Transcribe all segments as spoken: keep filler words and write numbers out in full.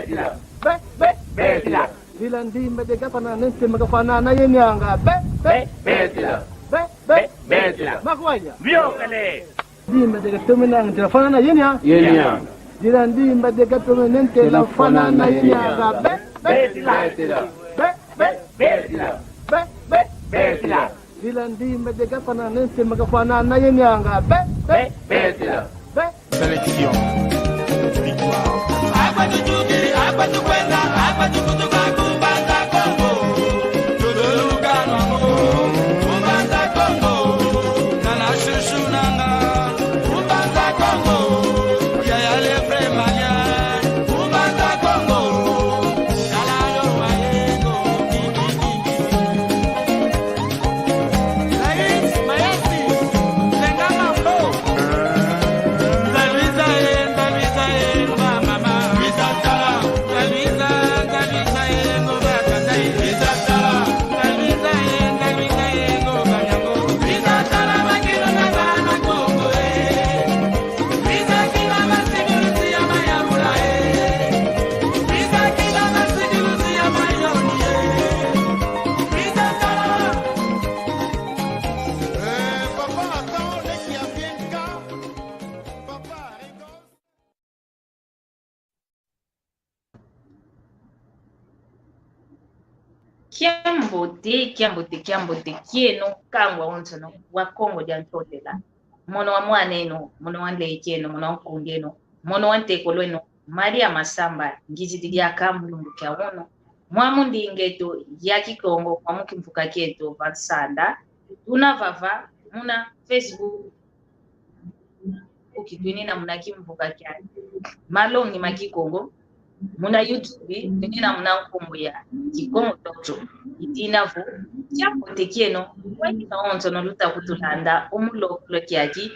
Betila. Be, be, betila. Dila ndimba de gafana nente magafanana ye nyanga. Be, be, betila. Be, be, betila. Makwanya. Biokele. Ndimba de gatomene nente gafanana ye nyanga. Ye nyanga. Dila ndimba de gatomene nente gafanana ye nyanga. Be, be, betila. Be, be, betila. Be, be, betila. Dila ndimba de gafana nente magafanana ye nyanga. Be, be, betila. Be. Sélection. Victoire. Kiambote, kiambote, kiambote kieno, kangwa onsono wa Kongo dia Ntotela. Mono wa mwaneno, mono wa nlekeno, mono wa nkundeno, mono wa ntekolweno, Maria Masamba, ngizidi diaka mu lumbu kia unu, mwamu ndinga eto ya Kikongo, mwamu kimvuka kieto va nsanda. Tuna vava muna Facebook, ukitwinina muna kimvuka kia Malongi ma Kikongo, muna YouTube, twinina muna nkumbu ya Kikongo Talk Show. Idina vo, kiambote kieno, kwa kina onsono luta kutulanda, o mu lokolo kiaki,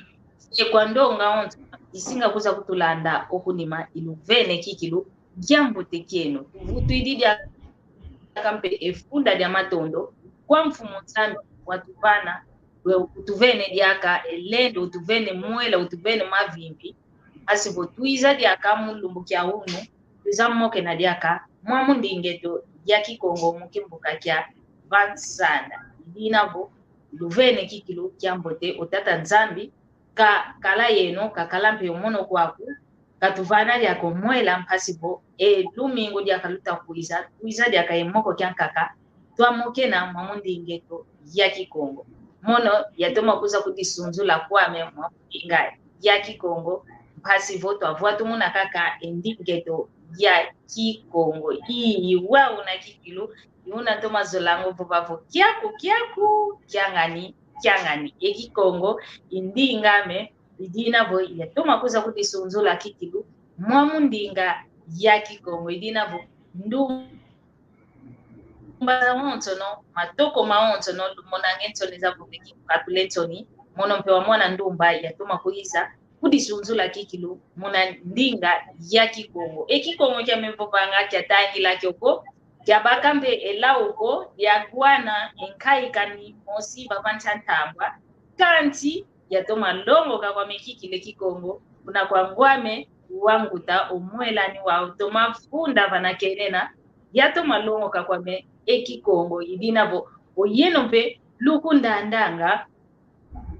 e kwa ndonga onsono isinga kwiza kutulanda o kunima, iluvene kikilu, kiambote kieno. Tuvutwidi diaka mpe e funda dia matondo kwa Mfumu Nzambi watuvana, we utuvene diaka e lendo, utuvene mwela, utuvene mavimpi. Asi vo twiza diaka mu lumbu kia unu, twiza mokena diaka mwamu ndinga eto ya Kikongo mu kimvuka kia va nsanda. Idina vo, luvene kikilu kiambote, o Tata Nzambi kakala yeno, kakala mpe o mono kwaku, katuvana diaka o mwela, mpasi vo e lumingu diaka luta kwiza, twiza diaka e moko kiankaka, twamokena mwamu ndinga eto ya Kikongo. Mono yatoma kwiza kudisunzula kwame mwamu ndinga ya Kikongo, mpasi vo twavwa tumuna kaka e ndinga eto ya Kikongo. Ii, wau una kikilu, i una ntoma zolango vova vo kiaku, kiaku, kiangani, kiangani. E Kikongo i ndinga ame, idina vo yatoma kwiza kudisunzula kikilu mwamu ndinga ya Kikongo. Idina vo ndumba zawonsono, matoko mawonsono, lumonang'e nsoni za voveki, kakule nsoni, mono mpe wa mwana ndumba yatoma kwiza kudisunzula kikilu muna ndinga ya Kikongo. E Kikongo kiame vovanga kiatangila kioko, kiabaka mpe e lau ko, diagwana e nkayi kani mosi vava ntia ntambwa, kansi yatoma longoka kwame kikilu e Kikongo, kuna kwa ngwame wa mbuta o mwela ni wau toma funda vana kenena, yatoma longoka kwame e Kikongo. Idina vo, oyeno mpe lukundandanga,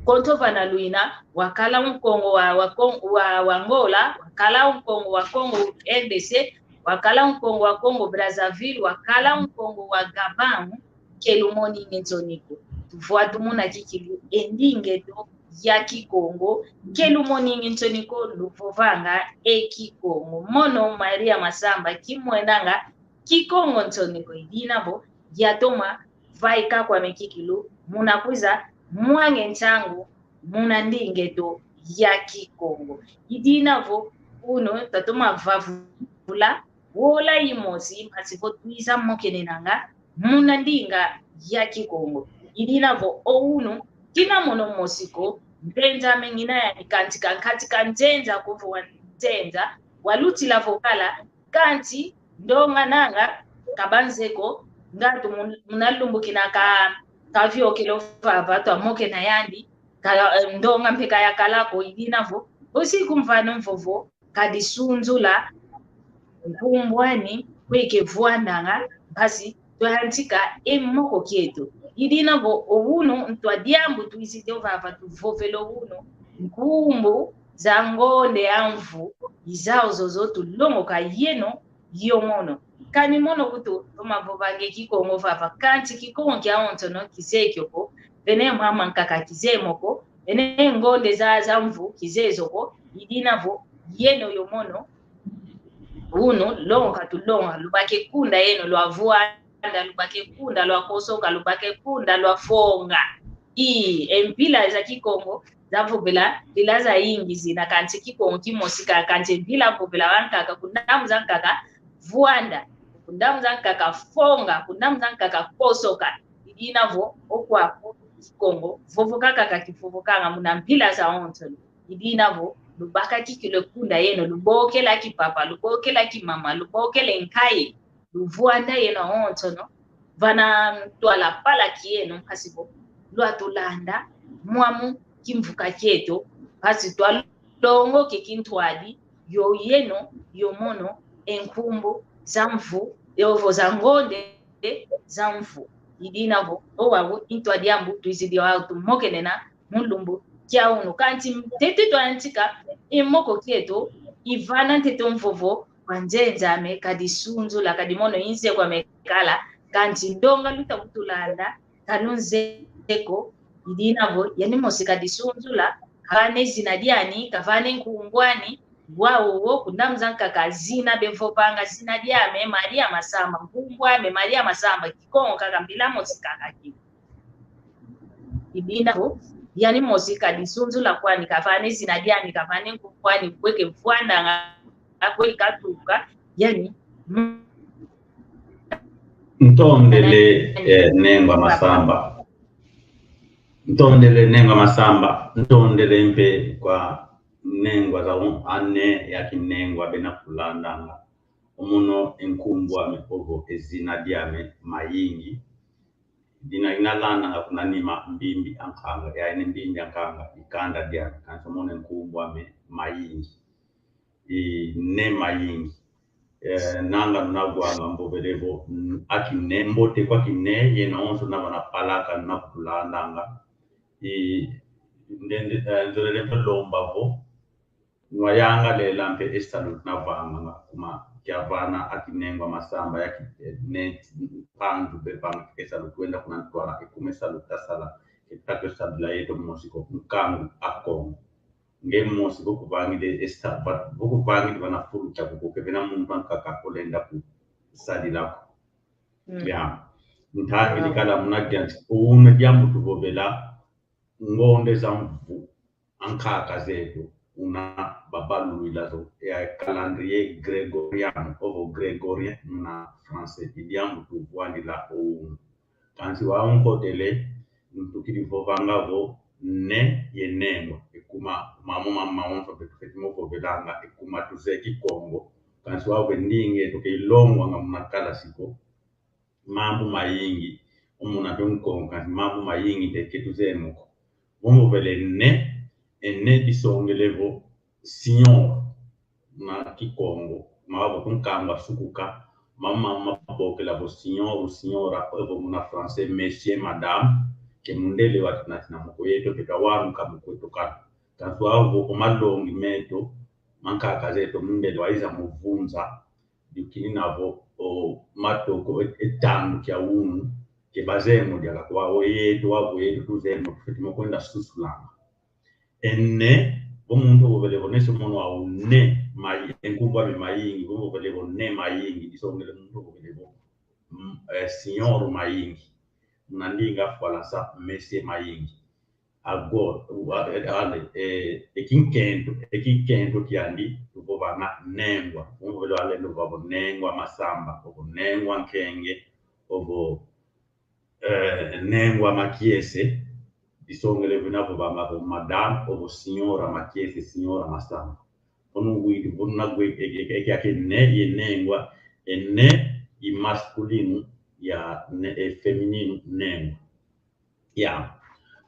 konto vana lwina, wakala Nkongo wa, wa Kon-, wa, wa Angola, wakala Nkongo wa Congo R D C, wakala Nkongo wa Congo Brazzaville, wakala Nkongo wa Gabon, ke lumoning'e nsoni ko. Tuvwa tumuna kikilu e ndinga eto ya Kikongo, ke lumoning'e nsoni ko, luvovanga e Kikongo. Mono Maria Masamba kimwenanga Kikongo nsoni ko, idina vo yatoma vaika kwame kikilu muna kwiza mwang'e nsangu muna ndinga eto ya Kikongo. Idina vo unu twatoma vavula wola imosi, mpasi vo twiza mokenenanga muna ndinga ya Kikongo. Idina vo o unu, kina mono mosi ko, nzenza ame ngina yani kansi ka nkati ka nzenza, kuvo wa nzenza, walutila vo kala, kansi ndonga nanga kabanze ko, ngatu mun-, muna lumbu kina ka, kaviokelo vava twamokena yandi, ka, eh, ndonga mpe kayakala ko. Idina vo, bosi kumvana mvovo, kadisunzula nkumbu ani, kwe kevwandanga, mpasi twayantika e moko kieto. I dina vo o unu ntwa diambu twizidi ovava tuvovela o unu, nkumbu za ngonde a mvu, i zau zozo tulongoka yeno yo mono. Kani mono kutu, tumavovanga e Kikongo vava, kansi Kikongo kiawonsono kizeye kio ko, vene mama nkaka kizeye mo ko, vene ngonde za, za mvu kizeye zo ko, i dina vo yeno yo mono, unu, longoka tulonga, lubaka e kunda yeno lwavwanda, lubaka e kunda lwakosoka, lubaka e kunda lwafonga. I, e mpila za Kikongo, zavovela mpila zayingi zina, kansi Kikongo kimosi kaka, kansi mpila vovela bankaka, ku ndambu zankaka vwanda, ku ndambu zankaka fonga, ku ndambu zankaka kosoka. I dina vo, okwaku, Kikongo vovokaka kaka kivovokanga muna mpila zawonsono. I dina vo, lubaka kikilu e kunda yeno, lubokela kipapa, lubokela kimama, lubokela nkayi, luvwanda yeno awonsono, vana ntwala pala kieno, mpasi vo lwatulanda mwamu kimvuka kieto, mpasi twalongoka e kintwadi, yo yeno yo mono e nkumbu za mvu, yovo za ngonde za mvu. I dina vo, owau i ntwadi diambu twizidi wau tumokenena mu lumbu kia unu. Kansi ntete twayantika e moko kieto, i vana ntete o mvovo kwa nzenza ame, kadisunzula, kadi mono i nze kwame kala, kansi ndonga luta kutulanda, ka lunzeye ko. I dina vo, yani mosi kadisunzula, kavana e zina diani, kavana e nkumbu ani, wau wo, ku ndambu zankaka zina bevovanga zina diame, Maria Masamba, nkumbu ame, Maria Masamba, Kikongo kaka, mpila mosi kaka ki. I dina vo, yani mosi kadisunzula kwani, kavana e zina diani, kavana e nkumbu ani, kwe kevwandanga, kwe katuka, yani. Ntondele, eh, Nengwa Masamba. Ntondele Nengwa Masamba. Ntondele mpe kwa nengwa za un-, ane ya kinengwa bena kulandanga. O mono e nkumbu ame ovo e zina diame Mayingi. Dina inalandanga kuna nima Mbimbi a Nkanga, ya ene Mbimbi a Nkanga, i kanda diame, kansi o mono e nkumbu ame Mayingi. I Ne Mayingi. Eh, nanga nuna wanga mvovele vo, mm, a kine, mbote kwa kine, yeno awonso nuna vana palaka nuna kutulandanga. I, nde, nde, eh, nzolele mpe lomba vo, nwayangalela mpe e salu tuna vanganga kuma kia vana a kinengwa Masamba ya ki, eh, ne, pandu be vanga e salu kwenda kuna ntwala, e kuma e salu tasala, e take sabila yeto mosi ko, nkangu a Kongo. Nge mosi vo kuvangidi esta, va-, vo kuvangidi vana fulu kia kuko ke vena muntu ankaka kolenda kusadila ko. Mm. Ya. Ntangidi kala muna dianti, una diambu tuvovela, ngonde za mvu, ankaka zeto, una babalwila zo, ya calendrier grégorien, ovo grégorien muna français, i diambu tuvwandila o unu. Kansi wau nkotele, ntukidi vovanga vo, ne ye nengwa. E kuma, mamo mama onso mpe tufeti mo vovelanga, e kuma tuzeye Kikongo. Kansi wau mpe ndinga eto ke ilongwanga muna kalasi ko. Mambu mayingi, o muna mpe Nkongo, kansi mambu mayingi mpe ke tuzeye mo ko. Vo mvovele ne, e ne disongele vo, Senhor, na Kikongo, mawavo ku nkangu asukuka, mama mabokela vo senhor, senhora, evo muna français, monsieur, madame, ke mundele wa tuna tina moko yeto, ke twawanuka moko yeto kala. Kansi wavo o malongi meto, mankaka zeto mundele waiza muvunza, dikini navo, o matoko, e, e tandu kia unu, ke bazeye mo diaka kwa o yeto, wavo yeto, tuzeye mo, tufeti mo kwenda susulanga. E ne, vo muntu ovovele vo ne, se mono wau ne, mai-, e nkumbu ame Mayingi, vo ovovele vo ne Mayingi, disongele muntu ovovele vo, mm, eh, senhor Mayingi. Muna ndinga Falansa, monsieur Mayingi. Agora, u-, a-, e-, ale, eh, e kinkento, e kinkento kiandi, tuvovanga nengwa. Vo ovovele ale ndovova vo nengwa Masamba, ovo nengwa Nkenge, ovo eh, nengwa Makiese, disongele vina vovanga vo madame, ovo senhora Makiese, senhora Masamba. Vo nungwidi, vo nagwe, e, e, e, e, ake ne, ye nengwa, e ne, i masculino, ya ne, e feminino, nengwa. Ya.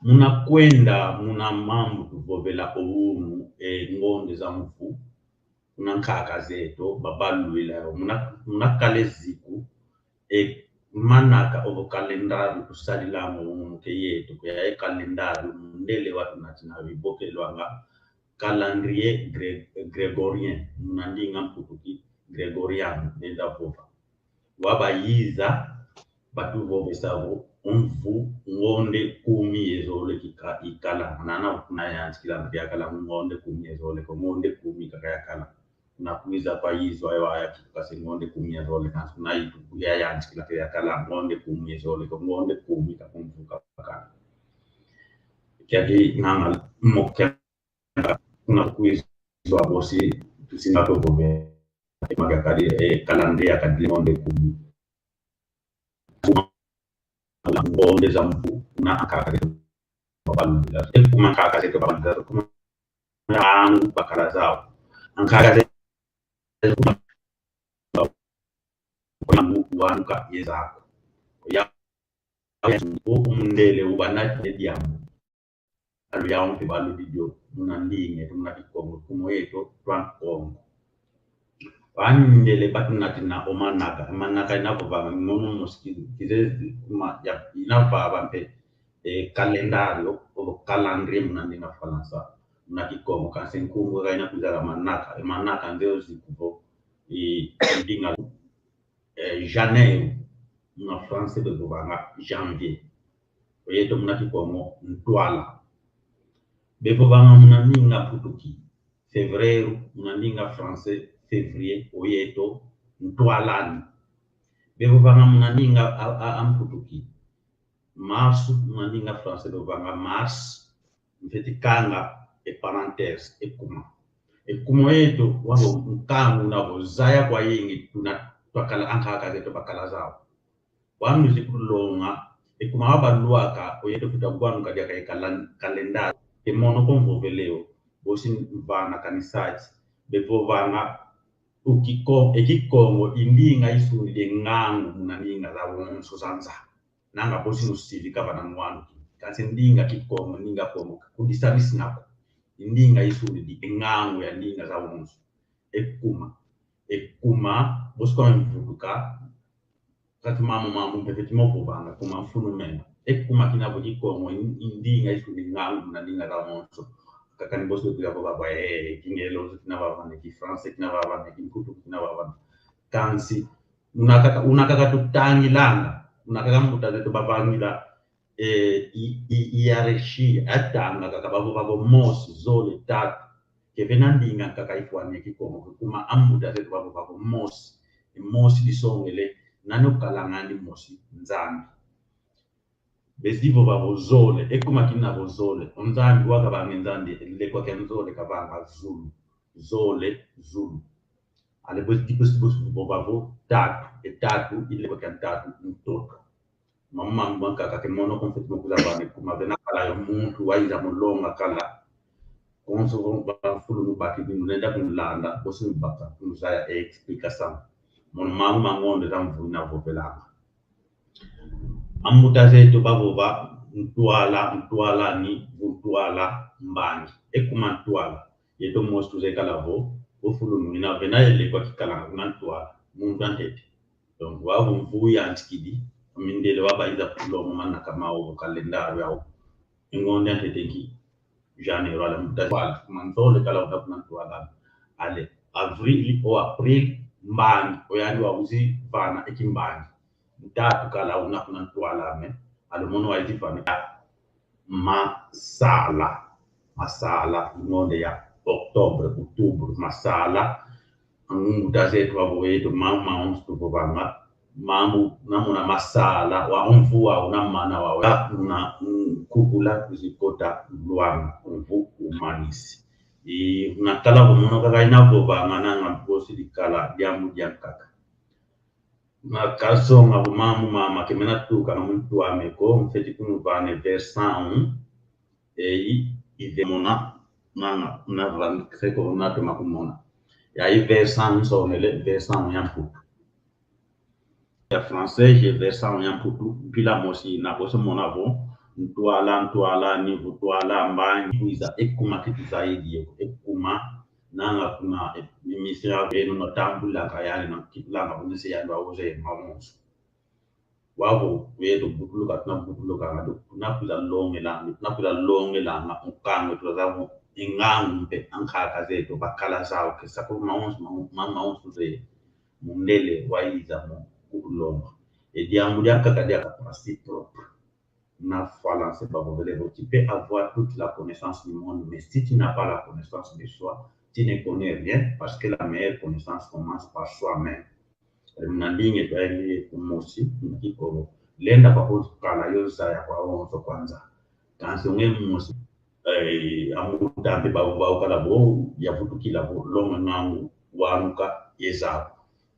Muna kwenda, muna mambu tuvovela o unu, e ngonde za mvu, kuna nkaka zeto, babalwila yo, muna, muna kala e ziku, e manaka ovo kalendário tusadilanga unu ke yeto, kuya e kalendário, mundele watu natina bibokelwanga, calendrier gré-, grégorien, muna ndinga mputuki, grégorien, benda vova. Wabayiza, batuvovesa vo, o mvu, ngonde kumi ye zole kika-, ikala. Nana kuna yantikila mpe yakala ngonde kumi ye zole, ko ngonde kumi kaka yakala. Kuna kwiza kwa yizo ayo aya kituka se ngonde kumi ye zole, kansi kuna itu kuya yantikila ke yakala ngonde kumi ye zole, ko ngonde kumi kaka mvu kakala. Kiaki nanga mo kia kuna kwiza bosi, tusinga to bobe. Maka kadi, e, calendrier kadi ngonde kumi. Ngonde za mvu, na ankaka zeto babalwila. E kuma ankaka zeto babalwila, kuma angu bakala zau. Ankaka zeto kuma angu wanuka ye zaku. Ya, ya, o mundele ubana ne diambu. Alu yau mpe baludi dio, muna ndinga eto, muna Kikongo, kuma yeto, twa Nkongo. Wani ndele batu natina o manaka, manaka ina vovanga, mono mosi ki-, kize kuma ya, ina vava mpe, e, calendário, o calendrier muna ndinga Falansa, muna Kikongo, kansi nkumbu ka ina kwizala manaka, e manaka nde ozi kuvo, e, ndinga eh, janeiro, muna français bevovanga janvier. Oyeto muna Kikongo, ntwala. Bevovanga muna ndinga mputuki, fevereiro, muna ndinga français, février, oyeto, ntwalani. Bevovanga muna ndinga a, a, a mputuki, março, muna ndinga français bevovanga mars, mfeti kanga e parenthèse, e kuma. E kuma yeto, wabo nkangu na vo zaya kwayingi tuna twakala ankaka zeto bakala zau. Wanu zi kulonga, e kuma wabalwaka, oyeto kuta gwanuka diaka e kalan-, kalenda, e mono ko mvovele o, bosi mvana kanisati, bevovanga, o Kiko-, e Kikongo, i ndinga isundidi e ngangu muna ndinga zawonso za nza. Nanga bosi musidi kavana ngwanu ki. Kansi ndinga Kikongo, ndinga Kongo, kudisanisi nako. Ndinga isundidi e ngangu ya ndinga zawonso. E kuma. E kuma, bosi kwa mvutuka, kati mamu mamu mpe feti mo vovanga, kuma mfunu mena. E kuma kina vo Kikongo, i-, i ndinga isundidi ngangu muna ndinga zawonso. Kaka ni bosi kuya vova vo, eh, Kingelezo kina vavana, Kifranse kina vavana, Kimputu kina vavana. Kansi, una kaka, una kaka tutangilanga, una kaka mbuta zeto bavangila, eh, i, i, hiérarchie, atanga kaka bavova vo mosi, zole, tatu. Kevena ndinga nkaka ifwani ya Kikongo, kuma ambuta zeto bavova vo mosi, mosi disongele, nani ukalanga andi mosi, Nzambi. Bezi vova vo zole, e kuma kina vo zole. O Nzambi waka vanga Nzambi, e lekwa kia nzole kavanga zulu. Zole, zulu. Ale bezi, bezi, bezi vova vo tatu, e tatu, i lekwa kia ntatu, ntoto. Mama, mama, kaka ke mono ko mfeti mo kwiza vana e kuma vena kala yo muntu, wayiza mulonga kala. Konso vo bafulu nubaki binu nenda kunulanda, bosi nubaka, kunuzaya e explicação. Mono mama, mama, ngonde za mvu ina vovelanga. Ambuta zeto bavova ntwala, ntwalani, vo ntwala, mbangi. E kuma ntwala. Yeto mosi tuzeye kala vo, vo fulu nu ina vena yele kwa kikala kuna ntwala, muntu antete. Donc, wau mvu yantikidi, mindele wabayiza kulonga manaka mau, calendário yau. Ngonde antete nki, janeiro, ale mbuta zeto, kuma nzole kala uta kuna ntwala. Ale, avril o april, mbangi, oyandi wauzi vana e kimbangi. Ntatu kala una kuna ntwala ame, ale mono wayizi vana. Masala. Masala, ngonde ya octobre, outubro, masala. Ambuta zeto avo yeto, mama, onsu tuvovanga. Mambu, namuna masala, wa mvu wau, namana wau. Ya, una, mm, kukula kuzikota lwanga, mvu umanisi. I, una kala vo mono kaka ina vovanga nanga bosi dikala, diambu diankaka. Na kasonga vo mambu mama ke mena tuka na muntu ame ko, mfeti kunuvana e versão, ei, i ve mona, nanga, na van, seko na toma kumona. Ya i versão nsonele, versão ya Mputu. Ya francês, e versão ya Mputu, mpila mosi na bosi mona vo, ntwala, ntwalani, vo ntwala, mbangi, kwiza, e kuma ke tuzayidi, e kuma, Nanga kuna, eh, émission yeno natambulaka yani, nakitulanga kuna se yandi wawoze mawonso. Wavo, yeto butuluka, tuna butuluka, nga tu-, tuna kwiza longela, tuna kwiza longela, nga nkangu, tuna zavo, e ngangu mpe, ankaka zeto, bakala zau, ke sako mawonso, ma-, ma-, mawonso ze, mundele, wayiza mo, kulonga. E diambu diankaka diaka parti propre. Na Falanse bavovele vo, tu peux avoir toute la connaissance du monde, mais si tu n'as pas la connaissance de soi, tu ne connais rien, parce que la meilleure connaissance commence par soi-même. Muna ndinga eto ya kumosi, muna Kikongo. Lenda kwa kuzikala yo zaya kwawonso kwanza. Kansi onge mosi, eh, ambuta mpe bavo, bavo kala vo, yavutukila vo, longa ngangu, wanuka, yezau.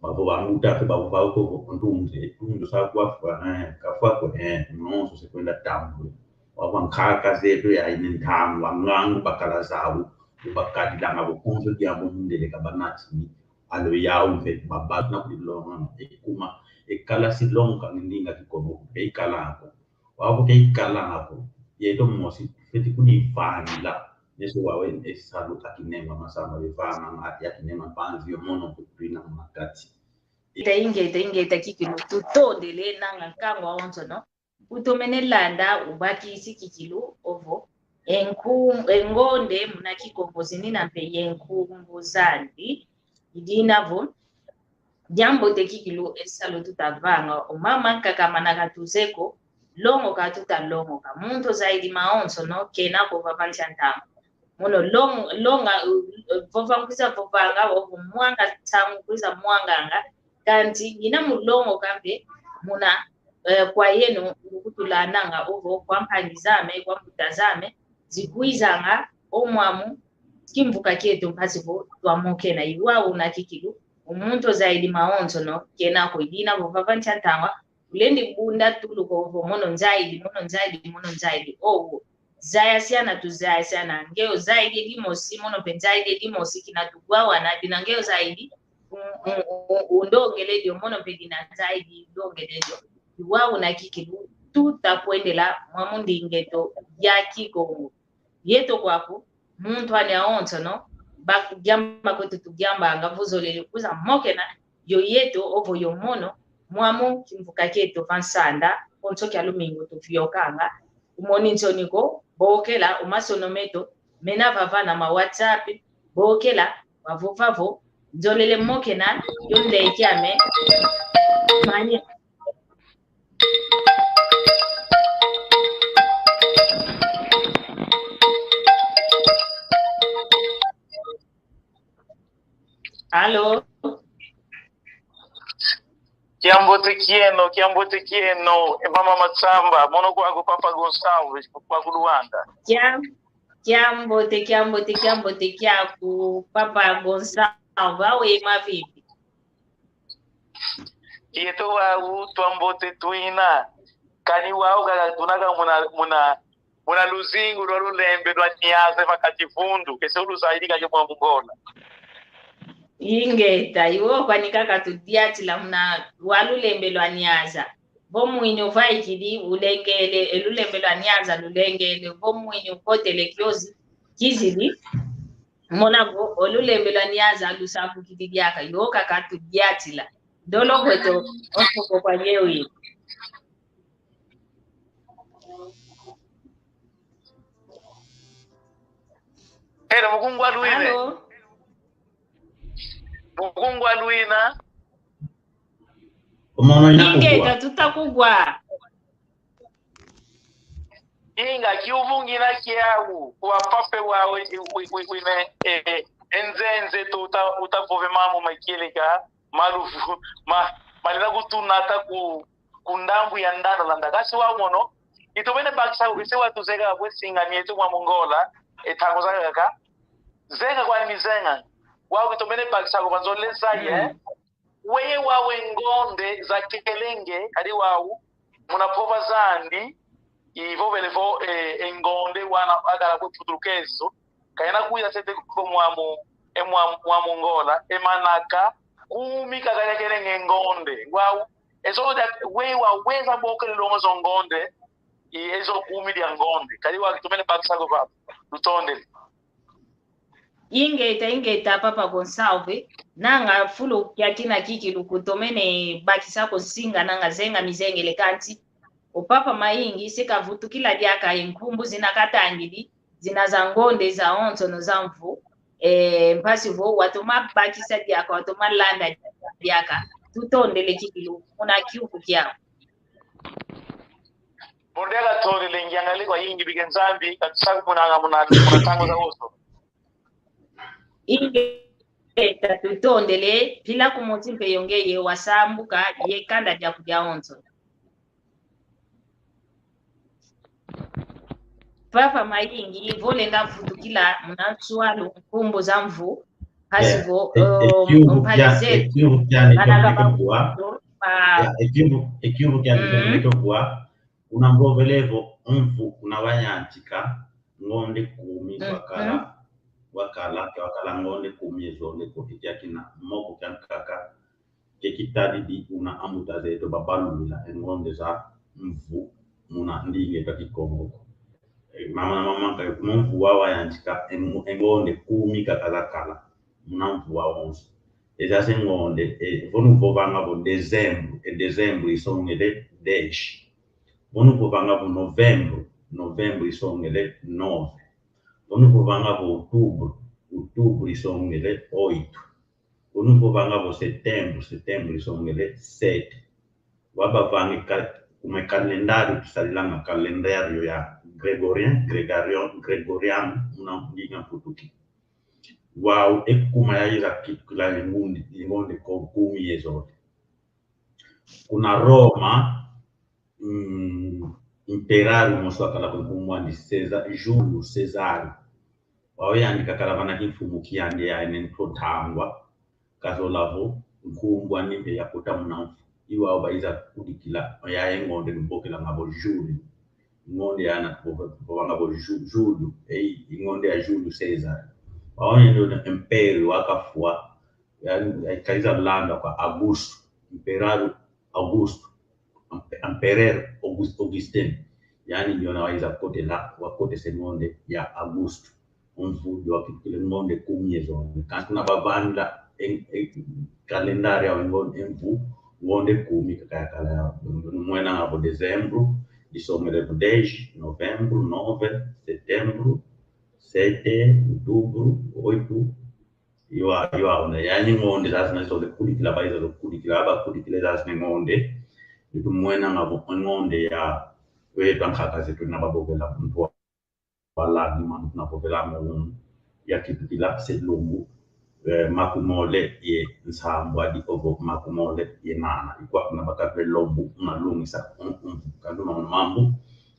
Bavo bambuta mpe bavo bau ko vo, ntunze, tundu sa kwa fwa, eh, kafwa ko, eh, nonso se kwenda tambula. Wavo ankaka zeto ya ine ntangu, angangu bakala zau, bakadilanga vo konso diambu mundele kabanati ni, alo yau mpe, baba na kulilonga, ekuma, ekala si longa ni ndinga Kikongo, ke ikala ako. Wavo ke ikala ako, yeto mosi, fwete kudivangila, neso wawe, e salu a kinema masama, bivanga, nga ya kinema mpanzi, yo mono kutwina makati. Ingeta, ingeta, ingeta kikilu, tutondele nanga nkangu wawonso, no? Utomene landa, ubakisi kikilu, ovo. Enku-, engonde, muna Kikongo zina mpe ye nkumbu zandi. I dina vo, diambote kikilu e salu tutavanga, o mama nkaka mana katuzeko, longoka tutalongoka. Muntu zaidi mawonso, no, kena ko vava nsi a ntangu. Mono long-, longa, uh, uh, vova nkwiza vovanga, ovo mwanga ntangu nkwiza mwanganga, kanti ngina mu longoka mpe, muna, eh, kwa yeno, ngukutulananga, ovo kwa mpangi zame, kwa mbuta zame, zikwizanga, o mwamu, kimvuka kieto mpasi vo twamokena. I wau una kikilu, o muntu zaidi mawonso, no, kena ko. I dina vo vava nsi a ntangu, ulendi bunda tuluka ovo mono nzaidi, mono nzaidi, mono nzaidi. Ovo. Zayasiana, tuzayasiana. Ngeye ozaidi e dimosi, mono mpe nzaidi e dimosi, kina tuwawana, dina ngeye ozaidi, un-, un-, un-, undongele dio, mono mpe dina nzaidi, undongele dio. I wau una kikilu, tutakwendela mwamu ndinga eto ya Kikongo. Yeto kwaku, muntu ane awonsono, baku diamba kweto tudiambanga, vo zolele kwiza mokena, yo yeto, ovo yo mono, mwamu kimvuka kieto va nsanda, konso kia lumingu tuviokanga, umoni nsoni ko, bokela, o masono meto, mena vava na ma WhatsApp, bokela, vavo vavo, nzolele mokena, yo ndeki ame, manya. Alô? Kiambote kieno, kiambote kieno, e mama Matsamba, mono kwaku Papa Gonçalves, kwaku Luanda. Kiam-, kiambote, kiambote, kiambote kiaku Papa Gonçalves, awe mavivi. Yeto wau twambote twina. Kani wau kaka tunaka muna, muna, muna luzingu lwa lulembe lwa Niasa va Kativundu. Kese uluzaidi kake mwa Mungola. Ingeta, iwo kwani kaka tudiatila muna wa lulembe lwa Niasa. Vo mwini uvaikidi ulengele, e lulembe lwa Niasa lulengele, vo mwini ukotele kiozi, kizidi. Mona vo, o lulembe lwa Niasa lusambukidi diaka, yo kaka tudiatila. Ndolo kweto, osoko kwa yewi. Ela mukungwa lwine. Alô? Mukungwa lwina. Ingeta tutakugwa. Inga kiuvu ngina kiau, kwa pape wawe, wi-, wi-, wine, eh, eh, enzenze tu uta-, utavove mambu makieleka, maluvu, ma-, malina kutunata ku, ku ndambu ya ndanda landa. Kasi wa mono, itomene bakisa kukese watuzeka kwe singa mieto mwa Mungola, e tango zakaka. Zenga kwani mizenga. Wa itomene bakisa kubanzole zaye. Mm. Weye wawe ngonde za kelenge, kadi wau, muna pova zandi, ivovele vo, eh, e ngonde wana akala kwe putulukezo, kayena kuya sete ko mwamu, e mwamu, mwamu Ngola, e manaka, kumi kaka ya kelenge ngonde, wau, ezo dia, weye wau, weza bokele longo zo ngonde, i ezo kumi dia ngonde, kadi wau kitomene bakisa ko papa, lutondele. Ingeta, ingeta, Papa Gonçalves, nanga fulu kia kina kikilu kutomene bakisa ko nsinga nanga zenga mizengele kansi. O Papa Mayingi se kavutukila diaka e nkumbu zina katangidi, zina za ngonde zawonsono za mvu, e, mpasi vo watoma bakisa diaka, watoma landa diaka, tutondele kikilu, muna kiuvu kiau. Bondela tondele ngiangali kwa yingi bike Nzambi, katusaku muna, muna, muna ntangu zawonso. Ingeta tutondele, pila kumosi mpe yo ngeye wasambuka ye kanda diaku diawonso. Papa Mayingi, vo lenda vutukila muna nswalu nkumbu za mvu, mpasi vo, eh, eh, eh, um, kiuvu kia, mpasi zetu, eh, kiuvu kiani bana kama kiuvu kwa, ba- ya, eh, kiuvu, eh, kiuvu kiani, mhm, kiuvu kwa, una mvovele vo mvu una wayantika ngonde kumi, mhm, wakala, wakala, ke wakala ngonde kumi ezole ko, ikia kina moko kia nkaka, ke kitadidi una ambuta zeto babalulila e ngonde za mvu muna ndinga eto a Kikongo ko. E, mama na mama nkayo, kuma mvu wa wayantika, e, e ngonde kumi kaka zakala muna mvu wawonso. Eza se ngonde, e, vo nuvovanga vo dezembro, e dezembro isongele dez. Vo nuvovanga vo novembro, novembro isongele nove. Vo nuvovanga vo outubro, outubro isongele oito. Vo nuvovanga vo setembro, setembro isongele sete. Wau bavanga ka-, kuma e kalendáriu tusadilanga, kalendáriu ya gregorian, gregorian, gregoriano, muna ndinga Mputuki. Wau e kuma yaiza kitukila e ngonde, e ngonde ko kumi ezole. Kuna Roma, mm, imperáriu mosi wakala ko, nkumbu andi César, Júlio César. Wau yandi kakala vana kimfumu kiandi, yandi nto ntangwa, kazola vo nkumbu andi mpe yakota muna mfu. I wau baiza kudikila, ya e ngonde nuvokelanga vo Júlio. Ngonde yana vovanga vo Ju-, Júlio, e, e ngonde ya Júlio César. Wau yandi una império wakafua, ya, ya kaiza landa kwa Augusto, imperáriu Augusto, empe-, empereur Augus-, Augustin. Yani ndiona waiza kotela, wakotese ngonde ya Augusto. Mvu dio wakitukila ngonde kumi ezole. Kansi kuna bavangila en-, en-, kalendáriu ya ngon-, e mvu, ngonde kumi kaka yakala yau. Mwena nga vo dezembro, isongele vo dez, novembro, nove, setembro, sete, outubro, oito, Iwa, iwa, una, yani ngonde zazina zole kudikila, baiza zole kudikila, aba kudikila zazina ngonde. Itu mwena nga vo ngonde ya, wetu ankaka zetu na babovela muntu wa, wala ni manu na bovela mo, ya kitukila se lumbu, eh, makumole ye nsambwadi ovo makumole ye nana. Ikwa kuna bakatule lumbu, una lungisa, um, um, kanduma mambu,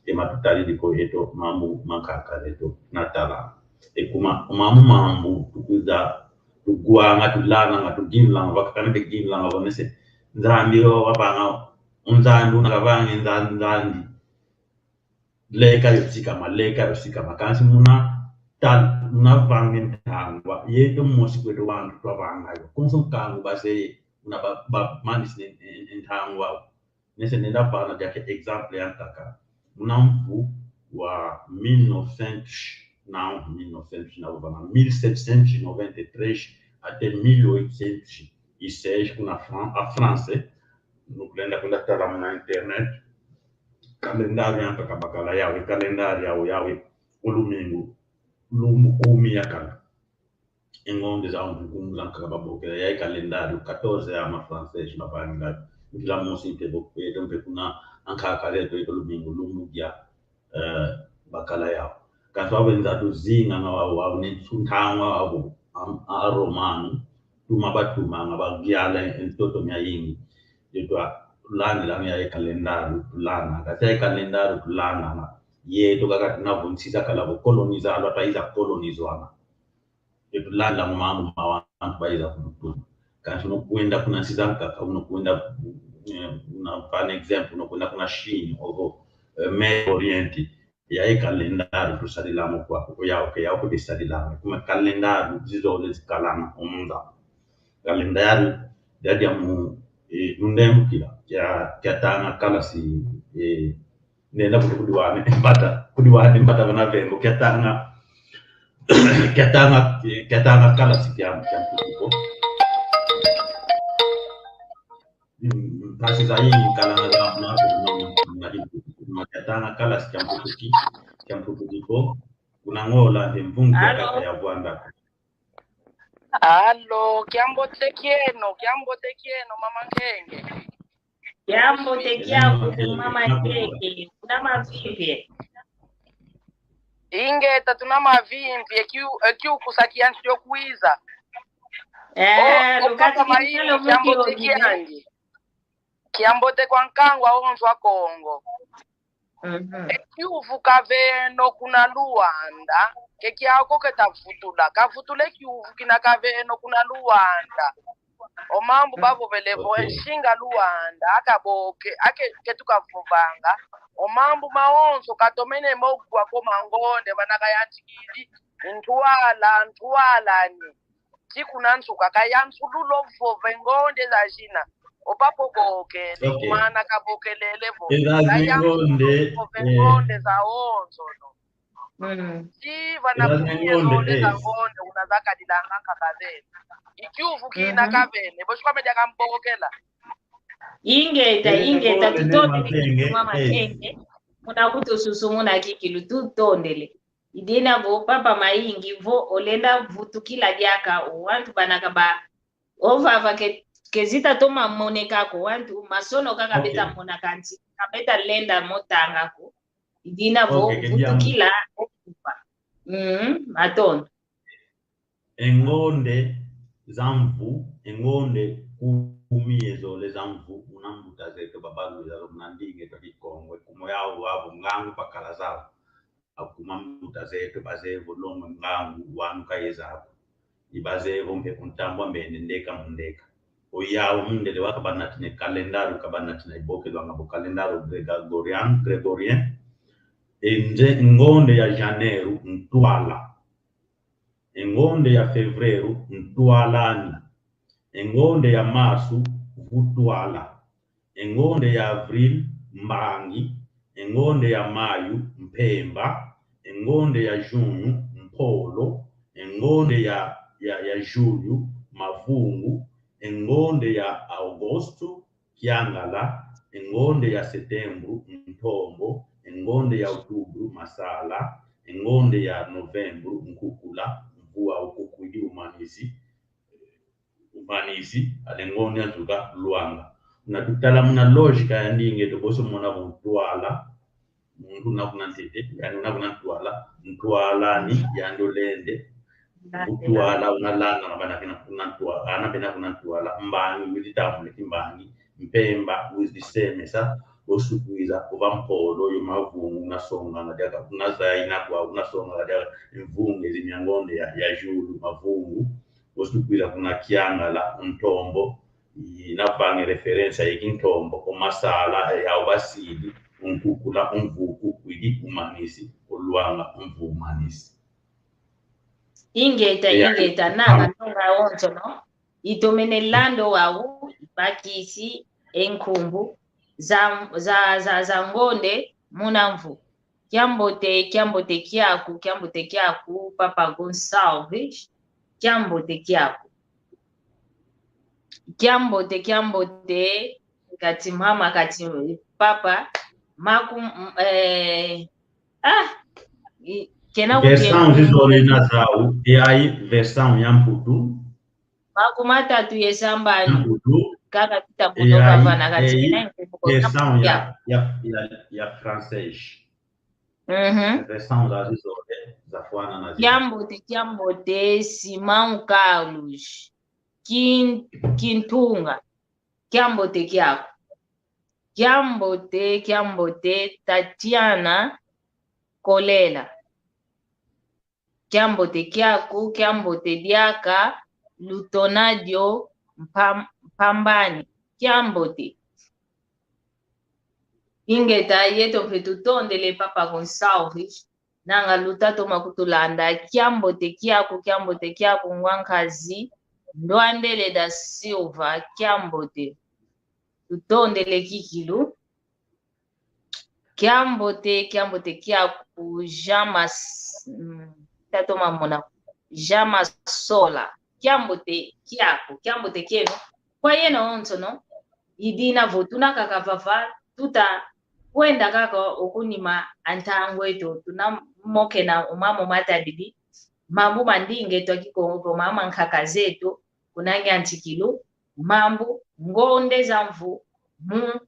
ye matutali diko yeto, mambu mankaka zeto, na tala. E kuma, o mambu mambu, tukwiza, tugwanga, tulananga, tuginlanga, vakakana de ginlanga, vanese, Nzambi yo, wavanga, Nzambi, una kavange, Nzambi, Nzambi. Leka yo sikama, leka yo sikama. Kansi muna, ta, muna vange ntangwa, yeto mosi kweto wantu twavanga yo. Konso nkangu baseye, muna ba, ba, manisi ne, ne, ne ntangwa. Nese nenda vana diaka exemple ya nkaka. Muna mvu wa mil novecentos, não, mil novecentos não, vana mil setecentos e noventa e três até mil oitocentos e seis, kuna Fran-, a France, nukulenda kunda tala muna internet, kalendáriu ya nkaka bakala yau, kalendáriu yau, yau, o lumingu, lumbu kumi yakala. E ngonde za nkumbu za nkaka babokela, ya e kalendáriu quatorze ya ma francês mavangila. Kila mosi nte bo, e, nte mpe kuna ankaka zeto e lumingu lumbu dia, eh, bakala yau. Kansi wau wenza tuzinga nga wau, wau ne nsuntangwa wau, am-, a Romano, tuma batumanga bagiala e ntoto miayingi. Yeto a, landilanga ya e kalendáriu tulanda. Kansi ya e kalendáriu tulanda nga, yeto kaka tuna vo nsi zakala vo kolonizalwa, twaiza kolonizwana. Yetu landa mambu ma wantu baiza kututuma. Kansi unakwenda kuna nsi za nkaka, unakwenda, eh, una, par exemple, unakwenda kuna Chine, ovo, eh, Medio Oriente, ya e kalendáriu tusadilamo kwaku, ko yau ke, yau ke disadilamo. Kuma kalendáriu zizole zikalanga omunza. Kalendáriu, dia dia mu, eh, nundembukila, kia, kiatanga kalasi, eh, nenda kuti kudi wane mbata, kudi wane mbata vana vembo, kiatanga Kiatanga, kiatanga kalasi kia, kia mputu ko. Mm, mpasi zayingi nkalanga za muna, muna kimputu, muna kiatanga kalasi kia mputu ki, kia mputu ki ko. Kuna Ngola, e mvungi ya kaka ya vwanda. Alo, kiambote kieno, kiambote kieno, mama Nkenge. Kiambote kiaku, mama Nkenge, kuna mavimpi? Ingeta, tuna mavimpi, e kiu-, e kiuvu sa kiantu yo kwiza. Eh, o, o papa Mayingi, kiambote kiangi. Kiambote kwa nkangu awonso a Kongo. Mhm. E kiuvu kaveno kuna Luanda, ke kiako keta vutula, kavutula e kiuvu kina kaveno kuna Luanda. O mambu bavovele vo, e nsinga Luanda, akaboke, ake, ketu kavovanga. O mambu mawonso katomene mo kwa ko mangonde, vana kayantikidi, ntwala, ntwala ni. Ti kuna nsuka, kayansulula o vova e ngonde zazina. O papa obokele, mana kabokelele vo. Kayansulula o vova e ngonde zawonso, no. Mm. Ti vana kunie zonde za ngonde, una zakadilanga nkaka zene. E kiuvu kina kavene, bosi kwa media kambokela. Ingeta, ingeta, tutondele kikilu mama Nkenge. Muna kutususumuna kikilu, tutondele. I dina vo papa Mayingi vo olenda vutukila diaka, o wantu bana kaba, o vava ke, kezita toma moneka ko wantu, masono kaka beta mona kanti, kabeta lenda mo tanga ko. I dina vo vutukila, o kupa. Mm, matondo. E ngonde za mvu, e ngonde kumi ye zole za mvu, una mbuta zeto babalwiza zo muna ndinga eto Kikongo, e kuma yau wau vo ngangu bakala zau. Akuma mbuta zeto bazeye vo longa ngangu wanu kayeza ko. I bazeye vo mpe ku ntambwa mbende ndeka mu ndeka. O yau mundele wa kabanatina e kalendário, kabanatina ibokelwanga vo kalendário Gregorian, Grégorien. E nze-, ngonde ya Janeiro, ntwala. E ngonde ya Fevereiro, ntwalani. E ngonde ya Marsu, vutwala. E ngonde ya Avril, mbangi. E ngonde ya Maio, mpemba. E ngonde ya Junho, mpolo. E ngonde ya, ya, ya Julho, mavungu. E ngonde ya Agosto, kiangala. E ngonde ya Setembro, ntombo. E ngonde ya Outubro, masala. E ngonde ya Novembro, nkukula, mvua ukukwidi umanisi, umanisi, ale ngonde ya nsuka luanga. Una tutala muna lógica ya ndinga eto, boso mona vo ntwala, muntu una kuna ntete, yandi una kuna ntwala, ntwalani, yandi olende, vutwala, una langa, nga bana kina kuna ntwala, ana bena kuna ntwala, mbangi, widi tambula kimbangi, mpemba, widi semesa, osu kwiza, ova mpolo, yo mavungu, una songanga diaka, una zaya ina kwa, una songanga diaka, mvungu, ezi mia ngonde ya, ya Julho, mavungu, osu kwiza kuna kiangala, ntombo, ina vanga referência ya kintombo, o masala, e, yau basidi, nkukula, mvu ukukwidi, umanisi, o luanga, mvu umanisi. Ingeta, ingeta, nanga nonga onso, no? Itomene landa wau, ibakisi e nkumbu za, za, za, za ngonde muna mvu. Kiambote, kiambote kiaku, kiambote kiaku, Papa Gonçalves. Kiambote kiaku. Kiambote, kiambote, kati mama, kati papa, maku, eh, ah, i-, kena version zizole na zau, yayi version ya Mputu. Makumatatu ye sambanu. Mputu. Kaka tita mono kavana kati kena version ya, ya, ya, ya francês. Mhm. Version zazizole zafwana na zina. Kiambote, kiambote, Simão Carlos. Kin-, Kintunga. Kiambote kiaku. Kiambote, kiambote, Tatiana Kolela. Kiambote kiaku, kiambote diaka, Lutonadio Mpam-, Mpambani. Kiambote. Ingeta, yeto mpe tutondele Papa Gonçalves, nanga luta toma kutulanda. Kiambote kiaku, kiambote kiaku, ngwa nkazi Ndwandele da Silva, kiambote. Tutondele kikilu. Kiambote, kiambote kiaku, Jean Mas-, mm, kiatoma mona. Jean Masola, kiambote kiaku, kiambote kieno. Kwa yeno onsono, i dina vo tuna kaka vava, tuta kwenda kaka okunima a ntangu eto, tuna mokena o mambu matadidi, mambu ma ndinga eto a Kikongo, vo mambu ma nkaka zeto, kuna nyantikilu, mambu, ngonde za mvu, mu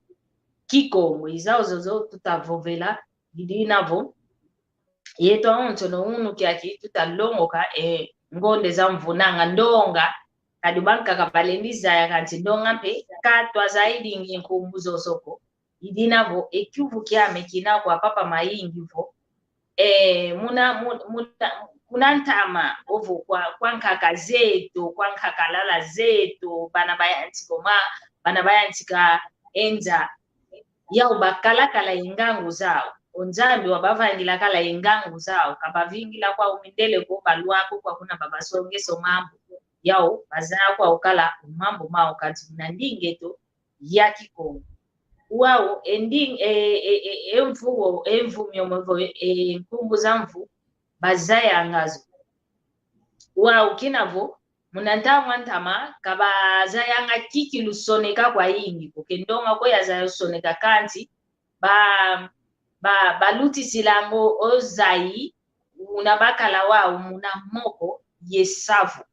Kikongo, i zau zozo tuta vovela, i dina vo, yeto awonsono unu kiaki tuta longoka e ngonde za mvu nanga ndonga, kadi bankaka balendi zaya kansi ndonga mpe, ka twazaidingi nkumbu zozo ko. I dina vo, e kiuvu kiame kina kwa papa mayingi vo, e, muna, muna, muna, kuna ntama, ovo kwa, kwa nkaka zeto, kwa nkakalala zeto, bana bayantika o ma, bana bayantika e nza, yau bakalakala e ngangu zau. O Nzambi wabavangila kala e ngangu zau, kabavingila kwau mindele ko, balwa ko, kwa kuna babasongesa o mambu. Yau bazaya kwau kala o mambu mau kansi muna ndinga eto ya Kikongo. Wau, e nding-, e, e, e, e mvu wo, e mvu miomo vo, e nkumbu za mvu, bazayanga zo. Wau, kina vo, muna ntangu a ntama, kabazayanga kikilu soneka kwayingi ko, ke ndonga ko yazaya soneka kansi, ba, ba, balutisilanga o zayi, una bakala wau, muna moko, ye savu.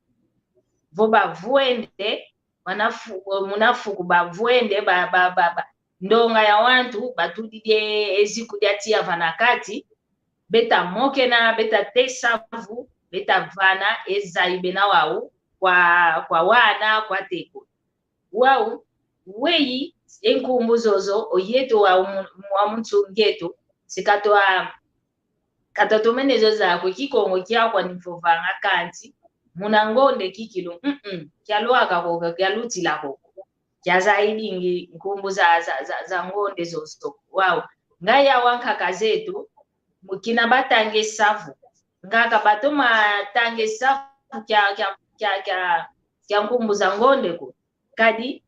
Vo bavwende, muna fu-, muna fuku bavwende, ba, ba, ba, ba, ndonga ya wantu, batudidi e ziku dia tiya vana kati, beta mokena, beta te savu, beta vana e zayi bena wau, kwa, kwa wana, kwa teko. Wau, weyi, e nkumbu zozo, o yeto wau mu-, wa mu nsungi eto, si katwa, katwa tomene zo zaya ko, Kikongo kiakwa ni vovanga kansi, muna ngonde kikilu, mm, kialwaka ko, kialutila ko. Kiazaidingi nkumbu za, za, za, za ngonde zozo. Wau, nga ya wa nkaka zeto, mu kina batanga e savu. Nga kabatoma tanga e savu kia, kia, kia, kia, kia nkumbu za ngonde ko. Kadi,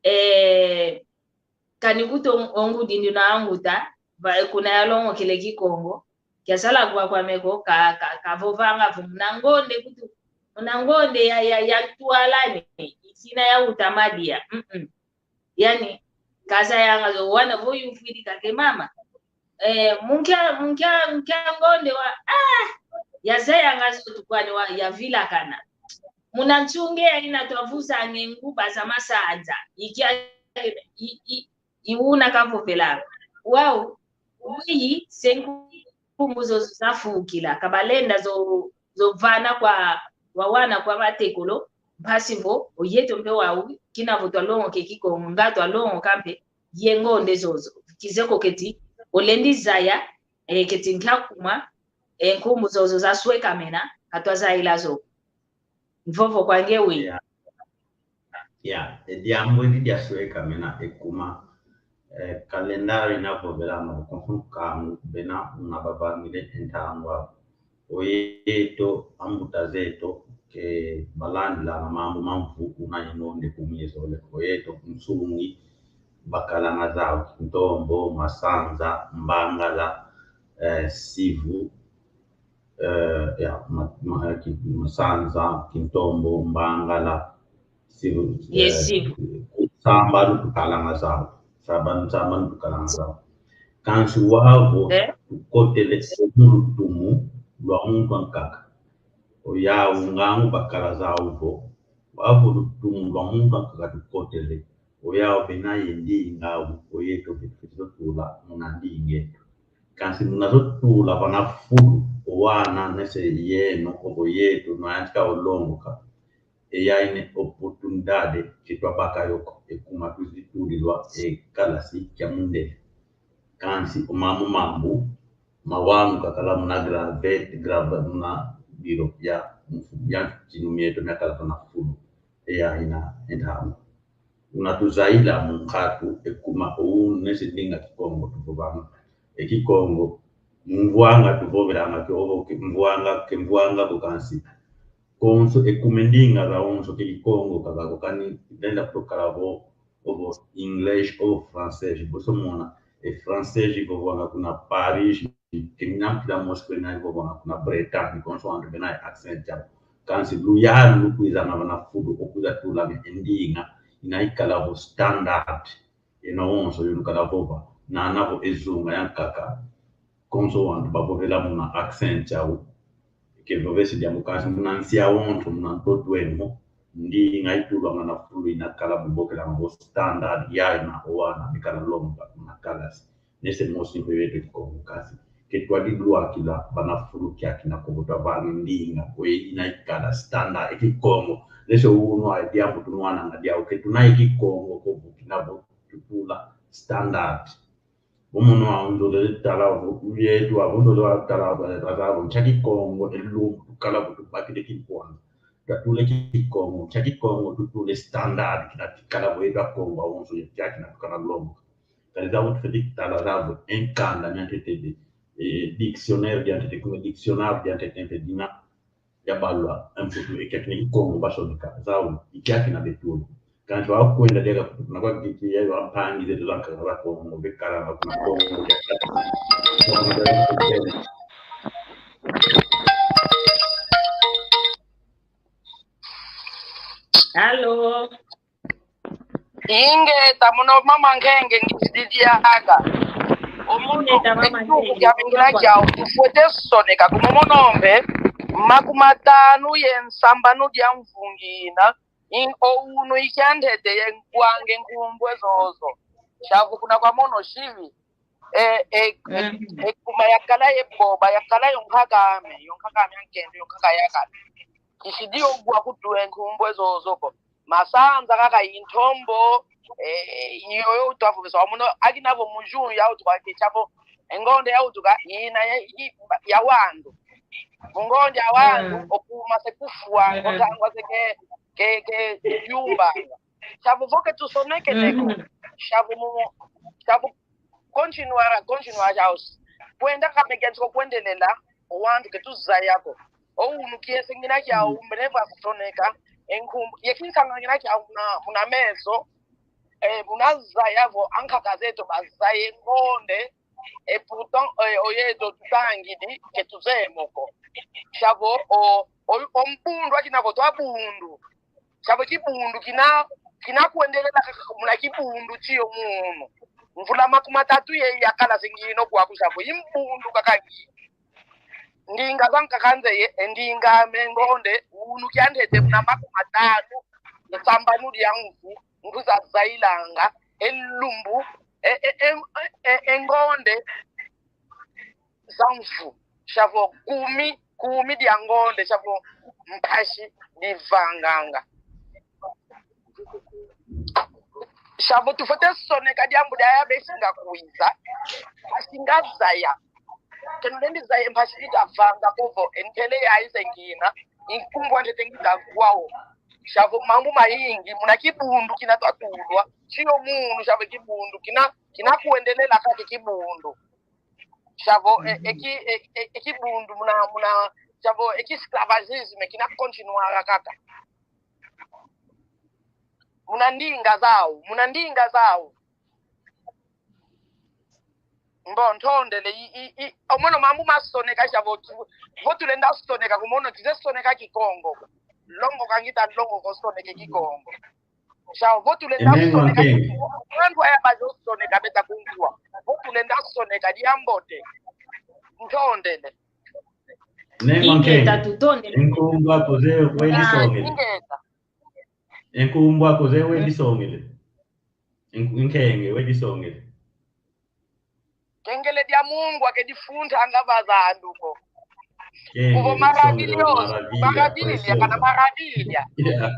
eh, kani kuto o ngudi ndina anguta, ba, kuna yalongokele Kikongo, kiasala kwa kwame ko, ka, ka, kavovanga vo muna ngonde kutu, muna ngonde ya, ya, ya ntwala ni, i kina ya uta madia. Mm-mm. Yani, kazayanga zo wana vo yuvwidi kake mama. Eh, mu nkia, mu nkia, mu nkia ngonde wa, ah, yazayanga zo tukwani wa, yavilakana. Muna nsungi ya ina twavuzanga e nguba za masanza. I kia, i, i, i una kavovelanga. Wau, weyi, se nkumbu zozo zafukila, kabalenda zo, zo vana kwa, wa wana kwa batekolo, mpasi vo, o yeto mpe wau, kina vo twalongoka e Kikongo, nga twalongoka mpe, ye ngonde zozo. Kize ko keti, olendi zaya, eh, keti nkia kuma, eh, nkumbu zozo zaswekamena, katwazaila zo. Mvovo kwa nge wi. Ya. Ya, e diambu edi diaswekamena e kuma, eh, kalendário ina vovela ma konso kangu bena una bavangile e ntangwa. O yeto ambuta zeto ke balandilanga mambu ma mvu una inonde kumie zole. O yeto nsungi bakalanga zau, Kintombo, Masanza, Mbangala, eh, Sivu, eh, ya, ma, ma, ki, Masanza, Kintombo, Mbangala, Sivu, ye, eh, Sivu. Sambanu tukalanga zau. Sambanu, Sambanu tukalanga zau. Kansi wau vo, eh? Tukotele mu lutumu lwa muntu ankaka. Oyau ngangu bakala zau vo, wau vo lutumu lwa muntu ankaka tukotele. Oyau bena ye ndinga u, o yeto beto fwete tula muna ndinga eto. Kansi muna zo tula vana fulu, o wana nese yeno, o yeto, no yantika olongoka. Eya ine oportunidade ke twabaka yo ko, e kuma tuzitulilwa e kalasi kia mundele. Kansi o mambu mambu, mawanu kakala muna gravete, grava, muna biro ya, ya kinumieto miakala vana fulu. Eya ina e ntangu. Una tuzaila mu nkatu, e kuma o unu nese ndinga Kikongo tuvovanga. E Kikongo, mu mvwanga tuvovelanga ke ovo ke mvwanga, ke mvwanga ko kansi. Konso e kuma e ndinga zawonso ke Kikongo kaka ko kani lenda kutokala vo, ovo English, ovo Francês. Boso mona, e Francês ivovwanga kuna Paris, ke mina mpila mosi kwena ivovanga kuna Bretagne, konso wantu bena accent yau. Kansi luyalu lukwizanga vana fulu, okwiza tulanga e ndinga ina ikala vo standard. Ena wonso yulukala vova, nana vo e zunga yankaka. Konso wantu bavovela muna accent yau. Ke vovesi diambu kansi muna nsi awonso, muna ntoto eno, ndinga itulwanga na fulu ina kala bubokelanga vo standard yaina owana mikala longa muna kalasi. Nese mosi mpe beto Kikongo kansi. Ke twadilwakila vana fulu kiaki na kovo twavanga ndinga, oye ina ikala standard e Kikongo. Nese unu a diambu tunwananga diau ke tuna e Kikongo kovo kina vo tutula standard. Vo mono aunzolele tala vo, uyetu aunzolele tala vo, tala vo, nkia Kikongo, e lumbu tukala vo tubakide Kikongo. Tatule Kikongo, nkia Kikongo, tutule standard, kina tikala vo yetu Akongo awonso, ye kia kina tukala longa. Kadi zau tufeti tala zau, e nkanda miantete de, eh, dictionnaire diantete, kuma dictionnaire diantete mpe dina yabalwa e mputu e kiaki na Kikongo basoneka, zau, i kiaki na betulu. Kansi wakwenda diaka kuna kwa kiki ya wa mpangi zetu zankaka za Kongo, bekala na kuna Kongo, ya kati. Allô? Ingeta, mono mama Nkenge ngizidi diaka. Omono, ingeta, mama Nkenge, kiamingila kiau, tufwete soneka, kuma mono mbe, makumatanu ye nsambanu dia mvu ngina, in o unu i kiantete ye ngwange nkumbu ezozo. Shavu kuna kwa mono shivi, e, e, e, e kuma yakala ye boba, yakala yo nkaka ame, yo nkaka ame ankende, yo nkaka yakala. Kisidi yo gwa kutu e nkumbu ezozo ko. Masanza kaka i ntombo, eh, i yoyo utwavovesa. Wa mono, akina vo mu junho yautuka ke, shavo e ngonde yautuka ina ya, i, ya wandu. Mu ngonde ya wandu, okuma se kufwa, ntangwa se ke, ke, ke yumbanga. Shavo vo ke tusonekene ko. Shavo mu, shavo continuar, continuar jaus. Kwenda kame kiansi ko kwendelela, o wantu ke tuzaya ko. O unu kiese ngina kiau, mbele vasoneka e nkumbu, ye kinsanga ngina kiau muna, muna meso, eh, muna zaya vo ankaka zeto bazaya e ngonde, e pourtant, eh, oyeto tutangidi ke tuzeye mo ko. Shavo o, o, o mbundu akina vo twa bundu. Shavo kibundu kina, kina kwendelela kaka muna kibundu chiyo munu. Mvula makumatatu ye yakala singino kwaku shavo i mbundu kaka ngi. Ndinga zankaka nzeye, e ndinga ame ngonde, unu kiantete muna makumatanu, nsambanu dia mvu, ngu zazailanga, e lumbu, e, e, e, e, e ngonde za mvu, shavo kumi, kumi dia ngonde, shavo mpasi divanganga. Shavo tufwete soneka diambu dia ya besinga kwiza, mpasi ngazaya. Ke nulendi zaya mpasi ditavanga kovo, e ntele ya ize ngina, i nkumbu antete ngitagwao. Shavo mambu mayingi, muna kibundu kina twatulwa, chiyo munu, shavo kibundu kina, kina kwendelela kake kibundu. Shavo, e, e ki, e, e, e kibundu muna, muna, shavo, e ki esclavagisme kina continuar kaka. Muna ndinga zau, muna ndinga zau. Mbo ntondele, i, i, i, omono mambu masoneka, shavo, tu, vo tulenda soneka, kumono kize soneka Kikongo. Longoka ngita longoka osoneke Kikongo. Shavo vo tulenda soneka, wantu aya bazosoneka beta kunkuwa. Vo tulenda soneka diambote. Ntondele. Ingeta, tutondele. Enkumbu aku ze wedisongele. Ingeta. Enkumbu aku ze wedisongele. Nkenge wedisongele. Kengele dia mungwa ke difuntanga vazandu ko. Kuvo maravilhoso, maravilha, maravilha, kana maravilha. Yeah,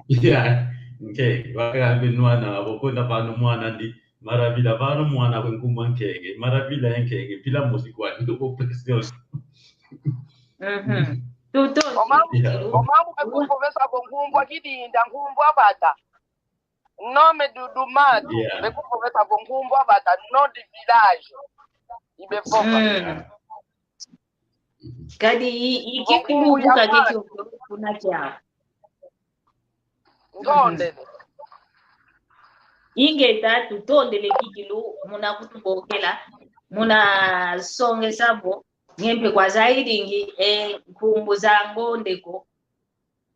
yeah. Nkenge, wakala mbe nwana, avo kwenda vanu mwana ndi, maravilha, vanu mwana kwe nkumbu a nkenge, maravilha ya nkenge, mpila mosi kwani, ndo ko precious. Mhm. Tuto. Omambu, yeah. Omambu ke kukovesa ko nkumbu a kidinda, nkumbu a vata. Nome du, du mato, yeah. Bekupovesa vo nkumbu a vata, nom de village. Ibevoka. Mm. Kadi i, i kilubu kake kio kuna kia. Ntondele. Ingeta, tutondele kikilu muna kutubokela. muna songesa vo, nge mpe kwa zaidingi, e, nkumbu za ngonde ko,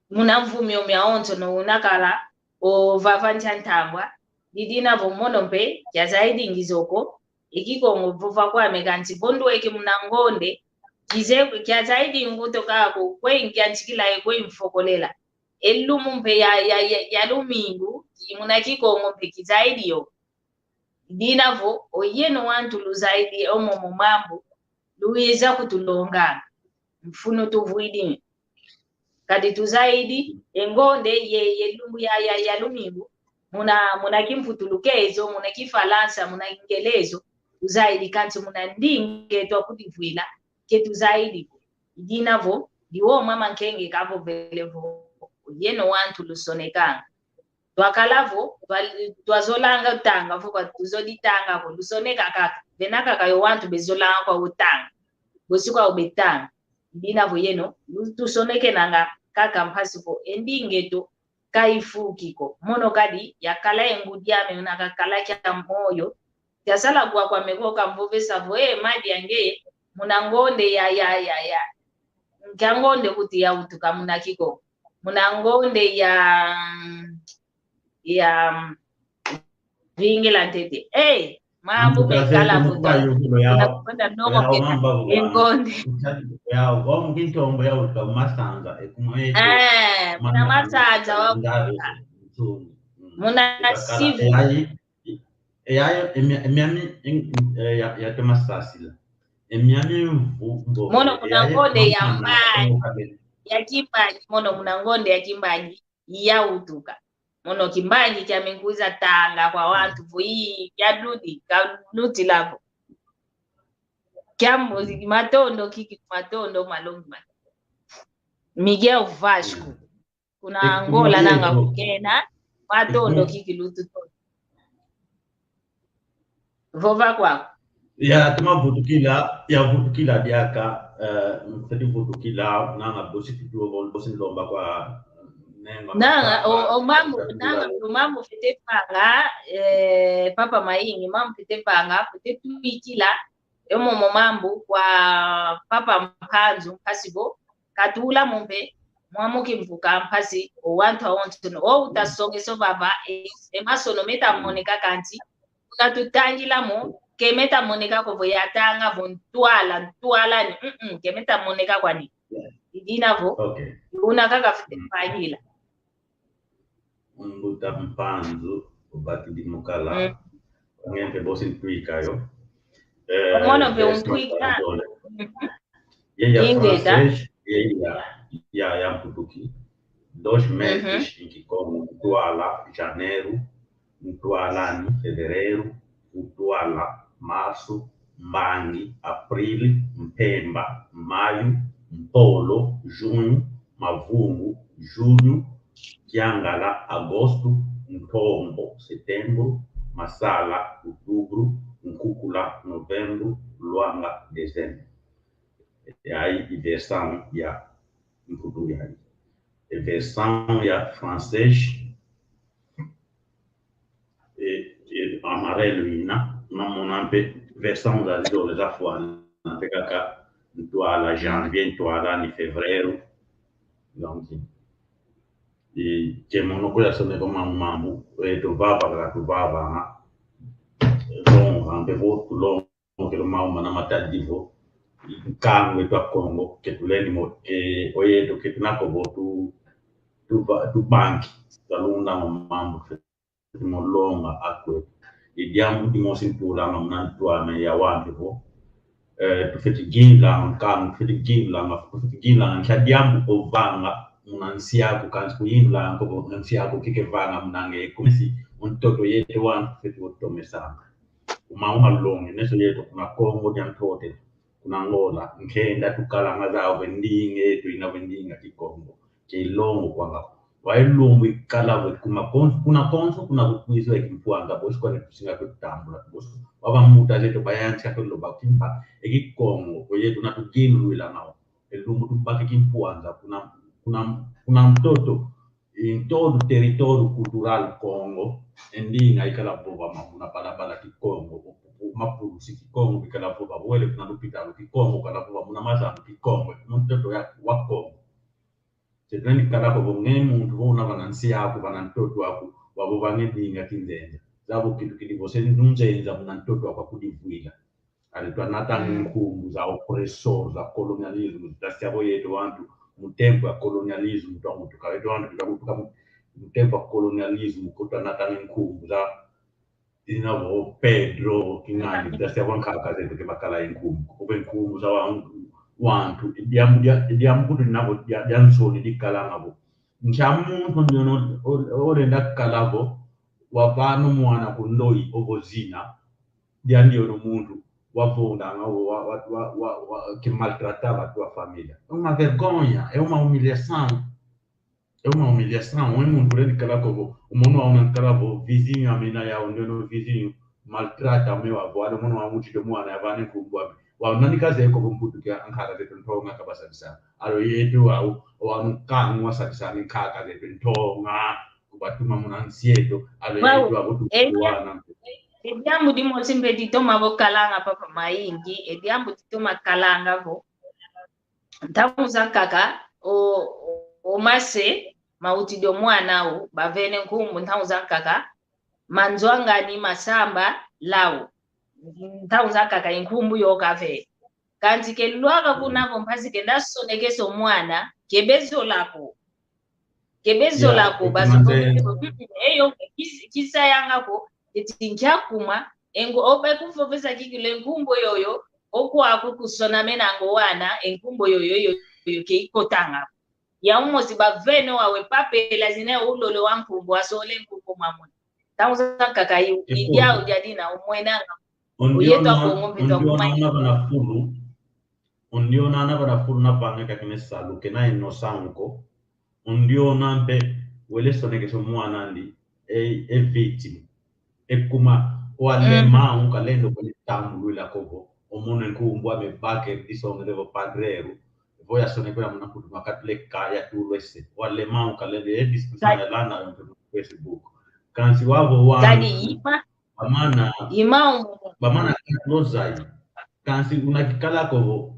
muna mvu mio miawonsono unakala ovava ntia ntangwa, didina vo mono mpe kia zaidingi zo ko, e Kikongo vova kwame kansi vo ndweke muna ngonde, kize, kia zaidingi kutoka ko, kwe nkia nsikila e kwe mfokolela. E lumbu mpe ya, ya, ya, ya lumingu, ki muna Kikongo mpe kizaidi yo. Dina vo, oyeno wantu luzaidi omo mo mambu, luiza kutulonga. Mfunu tuvwidi. Kadi tuzaidi, e ngonde ye, ye lumbu ya, ya, ya lumingu, muna, muna Kimputu lukezo, muna Kifalansa, muna Kingelezo, tuzaidi kansi muna ndinga eto akudivwila, ke tuzaidi ko. Dina vo, diwo mama Nkenge kavovele vo, oyeno wantu lusonekanga. Twakala vo, twa-, twazolanga tanga vo, kwa tuzodi tanga ko, lusoneka kaka. Vena kaka yo wantu bezolanga kwa utanga. Bosi kwa ubetanga. Dina vo yeno, lu-, tusonekenanga kaka mpasi vo, e ndinga eto, kaifuki ko. Mono kadi, yakala e ngudi ame, una kakala kia moyo. Kiasala kwa kwame ko kamvovesa vo, e, madi ange, muna ngonde ya, ya, ya, ya. Nkia ngonde kuti yautuka muna Kikongo. Muna ngonde ya, ya, vingila ntete. Eh, mambu mekala vuta. Kuna kwenda nongo kena. Ngonde. Yao, wa mu Kintombo yautuka Masanza, e kumwe. Eh, muna Masanza wa. Muna sivi. Eyayi, emia-, emiami, em-, em-, eh, ya, ya Thomas Sasila. Emiami mvu-, mvo-, mono muna ngonde ya Mbangi. Ya Kimbangi, mono muna ngonde ya Kimbangi, yautuka. Mono Kimbangi kiame nkwiza tanga kwa wantu vo, ii, kiadudi, kanutila vo. Kiamu, matondo kiki, matondo, malongi, matondo. Miguel Vasco. Kuna Angola nanga kukena, matondo kiki lututo. Vova kwaku. Ya, tuma vutukila, ya vutukila diaka, eh, mfeti vutukila, nanga bosi tutu, bosi nlomba kwa, nenga, nanga, o, o mambu, nanga, o mambu fete vanga, eh, Papa Mayingi, mambu fete vanga, fete tuikila, e momo mambu kwa Papa Mpanzu, mpasi vo, katula mo mpe, mwamu kimvuka mpasi, o wantu awonsono, o utasongeso vava, e, e masono meta moneka kansi, kuna tutangila mo, ke meta moneka ko vo yatanga vo ntwala, ntwala ni, mm, mm, ke meta moneka kwani. Idina vo, okay. Una kaka fete vangila. Mbuta Mpanzu, ubakidi mu kala. Mm. Nge mpe bosi ntwika yo. Eh, mono mpe untwika. Ye ya francês, ye ya, ya, ya mputuki. Dois meses em Kikongo, ntwala, janeiro, ntwala ni fevereiro, ntwala, março, mbangi, abril, mpemba, maio, mpolo, junho, mavungu, julho, kiangala, agosto, ntombo, setembro, masala, outubro, nkukula, novembro, luanga, dezembro. Yayi i versação ya mputu yayi. E versação ya francês, e, e amarelo ina, namona mpe versação zazizole zafwana mpe kaka, ntwala janvier, ntwala ni fevereiro. Donc, e, ke mono ko yasoneka mambu, mambu, e, tuvava kaka tuvava, ha? Bon, mpe vo tulonga kelo mau mana matadi vo, nkangu eto a Kongo, ke tulendi mo, ke oyeto, ke tuna ko vo tu, tu, tubanki, twalunda mo mambu, tufeti mo longa akweto. I diambu dimosi ntulanga muna ntwala ya wantu vo, eh, tufeti ginlanga nkangu, tufeti ginlanga, tufeti ginlanga nkia diambu ovanga muna nsi aku, kansi kuinlanga ko vo nsi aku keke vanga muna nge, kumesi, o ntoto yeto wantu tufeti otomesanga. Kuma uma longi, neso yeto kuna Kongo dia Ntotela, kuna Angola, nkenda tukalanga zau vo ndinga eto ina vo ndinga Kikongo, ke ilongo kwanga. Wa ilumbu ikala vo kuma konso, kuna konso, kuna kukwiza e kimpwanga, bosi kwa netusinga kwe tutambula, bosi. Wava mbuta zeto bayantika kwe loba kimpa, e Kikongo, ko yeto natuginlwilanga. E lumbu tubaki kimpwanga, kuna, kuna, kuna ntoto, em todo o território cultural Kongo, e ndinga ikala vova ma kuna balabala Kikongo, o, o, o, mapulu si Kikongo kikala vova, wele kuna lupitalu Kikongo kala vova, muna mazanu Kikongo, mu ntoto ya wa Kongo. Ceteni kala ko vo nge muntu vo una vana nsi yaku, vana ntoto aku, wavova nge dinga kinzenza. Zavo kitukidi vo se nunzenza muna ntoto aku akudivwila. Ale twanatanga nkumbu za opressor, za colonialismo, zitasiavo yeto wantu, mu tempo ya colonialismo, twamutuka yeto wantu, twamutuka mu, mu tempo ya colonialismo, ko twanatanga nkumbu za, ina vo Pedro, kingani, zitasiavo nkaka zeto ke bakala nkumbu, kuve nkumbu za wa, wantu, diambu dia, diambu kutu navo dia, dia nsoni dikalanga vo. Nkia muntu ndiono, o, o, olenda kala vo, wavana mwana ku ndoi, ovo zina, dia ndiono muntu wavondanga wa, wa, wa, wa, wa, ke maltrata vatu wa família. É uma vergonha, é uma humilhação. É uma humilhação. É muntu lendi kala ko vo, o mono wa una kala vo, vizinho amina ya, o ndiono vizinho maltrata meu avô, ale mono wa muti de mwana ya vane nkumbu ame. Wa nani kaze ko vo mputu kia nkaka zeto ntonga kabasabisa. Alo yetu wa, wa nkangu wa sabisa ni nkaka zeto ntonga. Kubatuma muna nsi yeto, alo yetu wa kutu kuwana. E diambu dimosi mpe ditoma vo kalanga papa mayingi, e diambu ditoma kalanga vo. Ntangu zankaka, o, o, o mase, mauti dio mwana u, bavene nkumbu, ntangu zankaka, manzwangani masamba lau. Ntangu zankaka, i nkumbu yo kave. Kansi ke lwaka kuna vo mpasi kenda sonekesa o mwana, ke bezola ko. Ke bezola ko, bazo eyo, kis-, kisa yanga ko, eti nkia kuma, engo obe kumfovesa kikilu e nkumbu yoyo, okwaku kusonamena ngo wana, e nkumbu yoyo, yoyo, ke ikotanga. Ya umosi bavene wawe papela zina ulolo wa nkumbu, asole nkumbu mamuna. Ntangu zankaka i, i diau dia dina umwenanga. Oyeto Akongo mpe twakumanya. Ondiona ana vana fulu, ondiona ana vana fulu na vanga kakine salu, kena inosanko. Ondiona mpe wele sonekesa o mwana andi, e, e vítima. E kuma, o alema, mm, unkalendo kwenye tambulwila ko vo. O mono e nkumbu ame Baker, disongele vo padreiro. Vo yasonekwela muna kutu makatuleka ya tulwese. O alema, unkalendo, e discussão ya landa, Facebook. Kansi wavo wa. Kadi ima, bamana, ima umu. Bamana katulozai. Kansi una kikala ko vo.